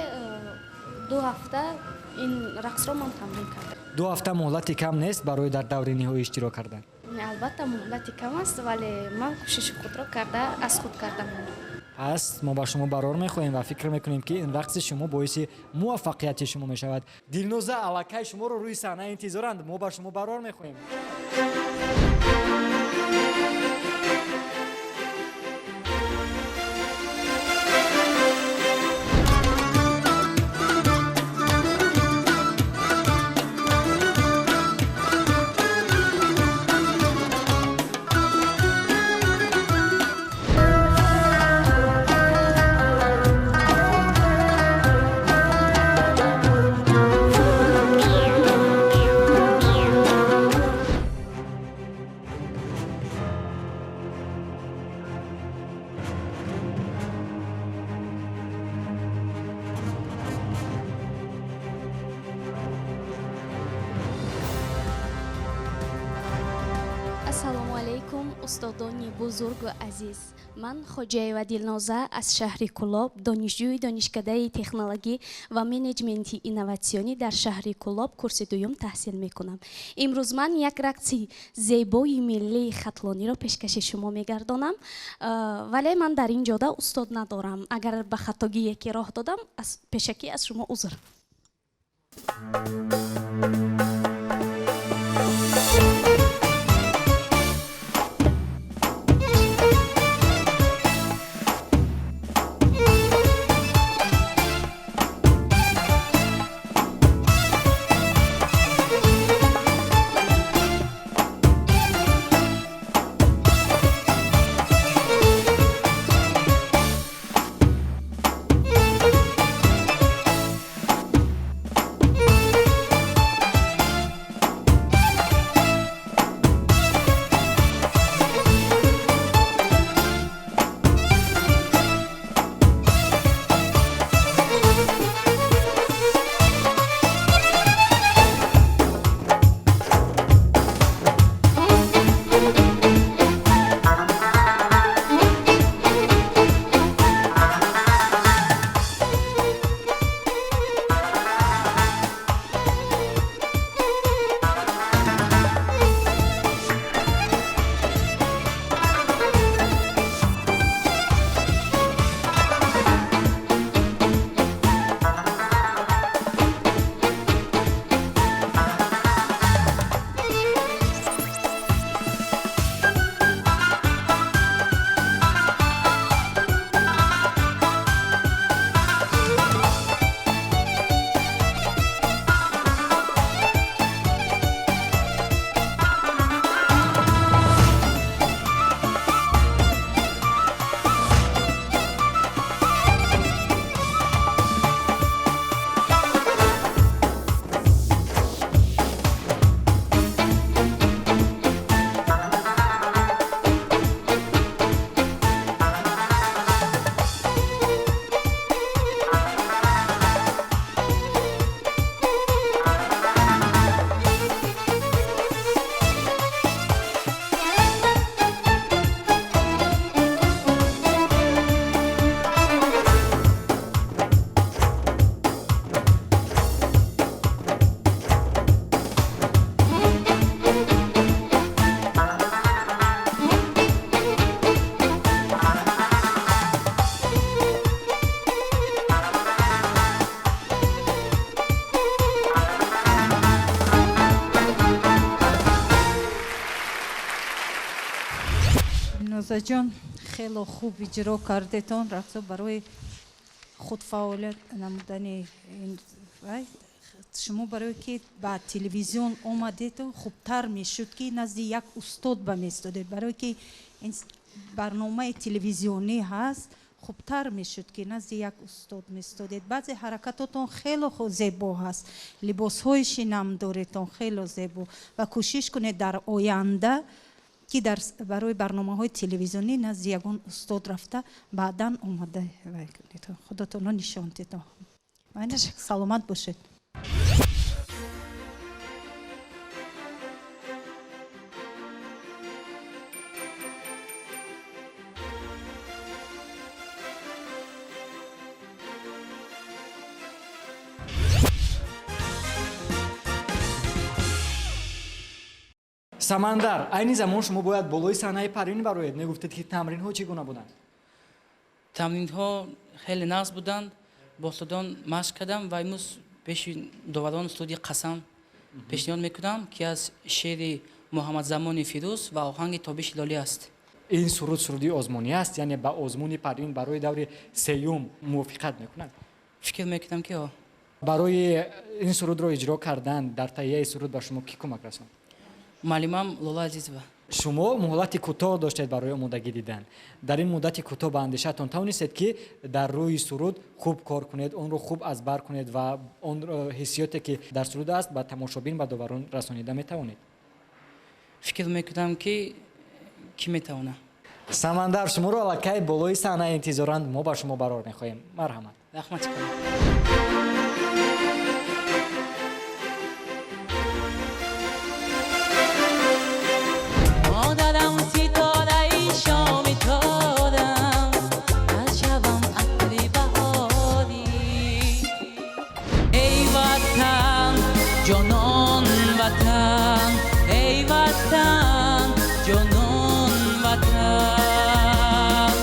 2 ҳафта ин рақсро ман тамрин кардам. 2 ҳафта муҳлати кам нест барои дар даври ниҳоӣ иштирок кардан? Албатта, муҳлати кам аст, вале ман кӯшиши худро карда аз худ кардам. Пас мо ба шумо барор мехоҳем ва фикр мекунем, ки ин рақси шумо боиси муваффақияти шумо мешавад. Дилноза, аллакай шуморо рӯи саҳна интизоранд. Мо ба шумо барор мехоҳем. Ассалому алайкум, устодони бузургу азиз. Ман Хоҷаева Дилноза аз шаҳри Кӯлоб, донишҷӯи донишкадаи технологӣ ва менеҷменти инноватсионӣ дар шаҳри Кӯлоб, курси дуюм таҳсил мекунам. Имрӯз ман як рақси зебои миллии хатлониро пешкаши шумо мегардонам. Вале ман дар ин ҷода устод надорам. Агар ба хатогӣ яке роҳ додам, пешакӣ аз шумо узр. Дилнозаҷон, хело хуб иҷро кардетон рақсо. Барои Худфаъолият намудани шумо барое ки ба телевизион омадед, хубтар мешуд, ки назди як устод ба меистодед, барое ки ин барномаи телевизионӣ ҳаст, хубтар мешуд, ки назди як устод меистодед. Баъзе ҳаракатотон хело зебо ҳаст, либосҳои шинамдоретон хело зебо, ва кӯшиш кунед дар оянда, ки барои барномаҳои телевизионӣ назди ягон устод рафта, баъдан омада худатонро нишон диҳед. Саломат бошед. Самандар, айни замон шумо бояд болои саҳнаи Парвин бароед. Мегуфтед, ки тамринҳо чӣ гуна буданд? Тамринҳо хеле нағз буданд. Бо устодон машқ кардам ва имрӯз пеши доварон суруди «Қасам» пешниҳод мекунам, ки аз шеъри Муҳаммадзамони Фирӯз ва оҳанги Тобиш Ҳилолӣ аст. Ин суруд суруди озмонӣ аст, яъне ба озмуни Парвин барои даври сеюм мувофиқат мекунад? Фикр мекунам, ки ҳо. Барои ин сурудро иҷро кардан, дар таҳияи суруд ба шумо кӣ кӯмак расонд? Муаллимам Лола Азизова. Шумо муҳлати кӯтоҳ доштед барои омодагӣ дидан. Дар ин муддати кӯтоҳ ба андешаатон тавонистед, ки дар рӯи суруд хуб кор кунед, онро хуб аз бар кунед ва он ҳиссиёте, ки дар суруд аст, ба тамошобин, ба доварон расонида метавонед? Фикр мекунам, ки кӣ метавонад. Самандар, шуморо аллакай болои саҳна интизоранд. Мо ба шумо барор мехоҳем. Марҳамат. Раҳмат. Модарам, ситораи шоми торам, аз шавам атри баҳорӣ. Эй ватан, ҷонон ватан, эй ватан, ҷонон ватан.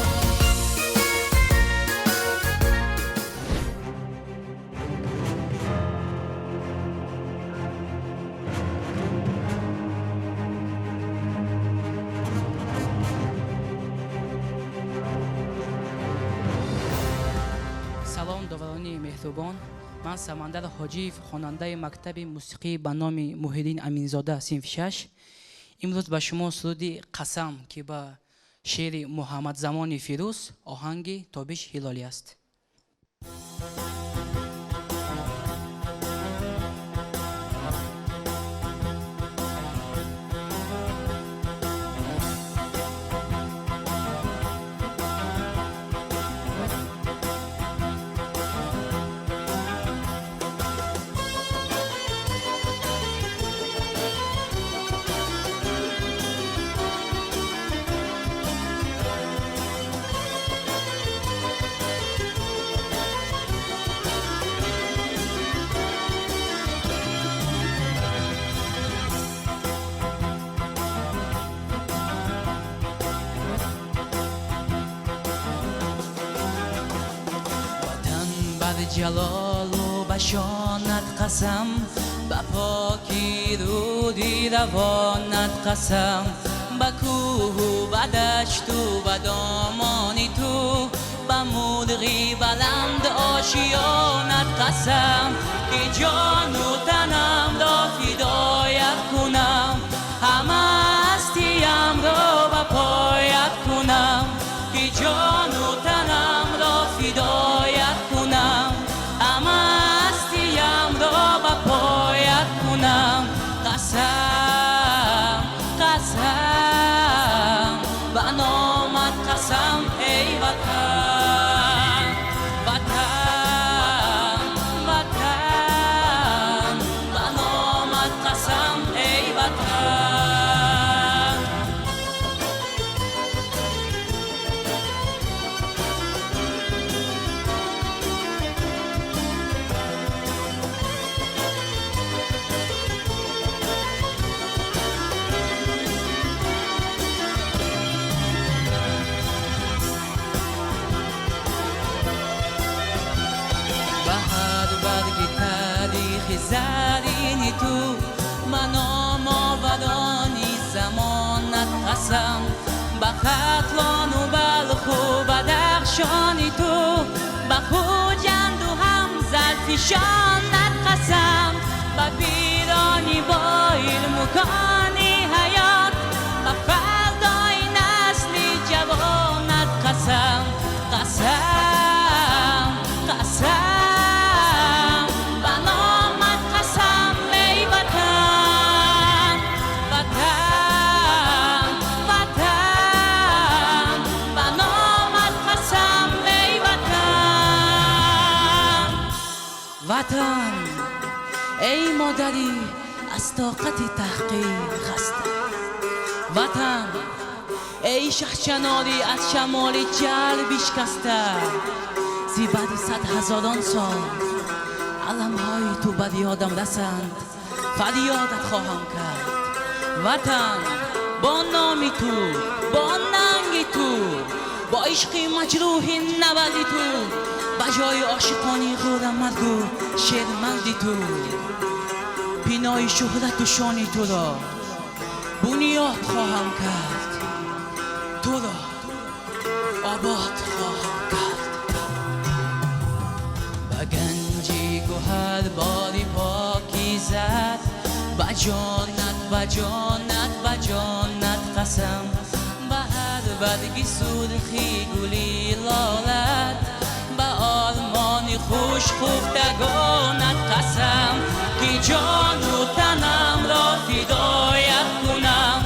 Салом, доварони меҳрубон. Ман Самандар Ҳоҷиев, хонандаи мактаби мусиқӣ ба номи Муҳиддин Аминзода, синфи шаш. Имрӯз ба шумо суруди «Қасам», ки ба шеъри Муҳаммадзамони Фирӯз, оҳанги Тобиш Ҳилолӣ аст. Ватан, бар ҷалолу ба шонат қасам, ба поки руди равонат қасам, ба кӯҳу ба дашту ба домони ту, ба мурғи баланд ошиёнат қасам, ки ҷону танамро фидоят кунам, ҳама ҳастиямро ба поят кунам, ки ҷону танамро фидоят кунам, ҳама ҳастиямро ба поят кунам. Қасам, қасам, ба номат қасам, эй ватан, ватан, ватан, ба номат қасам, эй ватан. Ба ҳар барги таърихи зарини ту, ба номоварони замонат қасам, ба Хатлону Балху Бадахшони ту, ба фишонат қасам, ба пирони бо илму кони ҳаёт, ба фардои насли ҷавонат қасам, қасам, қасам, ба номат қасам, эй Ватан, Ватан, Ватан, ба номат қасам, эй Ватан. Ватан, эй модари аз тоқати таҳқир хаста, Ватан, эй шаҳчанори аз шамоли ҷал бишкаста, зи баъди сад ҳазорон сол аламҳои ту бар ёдам расанд, фарёдат хоҳам кард. Ватан, бо номи ту, бо нанги ту, бо ишқи маҷрӯҳи набарди ту, ба ҷои ошиқони ғурамаргу шермарди ту, бинои шӯҳрату шони туро бунёд хоҳам кард, туро обод хоҳам кард. Ба ганҷи гӯҳарбори покизат, ба ҷонат, ба ҷонат, ба ҷонат қасам, ба ҳар барги сурхи гули лолат, ба ормони хушхуфтагонат қасам, ки ҷону танамро фидоят кунам,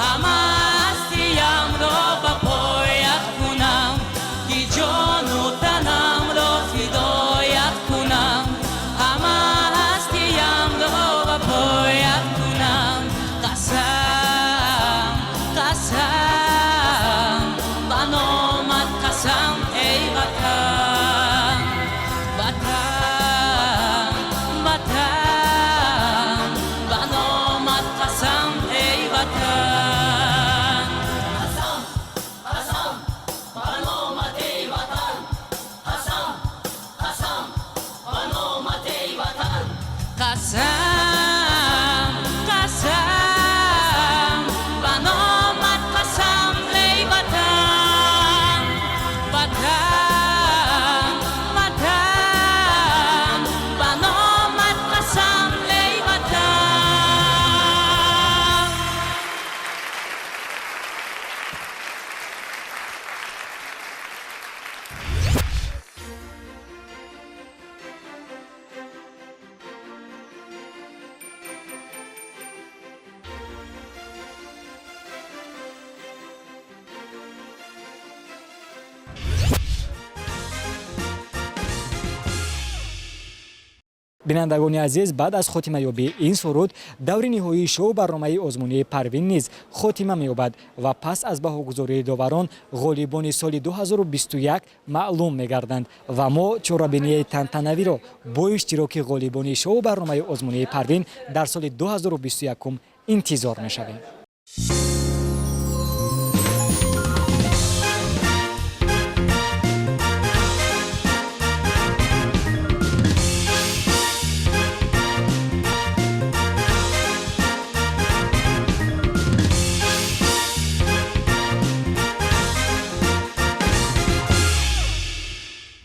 ҳама ҳастиямро ба поят кунам, ки ҷону танамро фидоят кунам, ҳама ҳастиямро ба поят кунам. Қасам, қасам, ба номат қасам, эй Ватан, Ватан, Ватан, ба номат қасам, эй Ватан. Қасам, қасам, ба номат, эй Ватан, қасам, қасам, ба номат, эй Ватан. Қасам, қасам, ба номат қасам, эй Ватан, Ватан, Ватан, ба номат қасам, эй Ватан. Бинандагони азиз, баъд аз хотимаёбии ин суруд даври ниҳоии шоу барномаи озмунии Парвин низ хотима меёбад ва пас аз баҳогузории доварон ғолибони соли 2021 маълум мегарданд ва мо чорабинии тантанавиро бо иштироки ғолибони шоу барномаи озмунии Парвин дар соли 2021 интизор мешавем.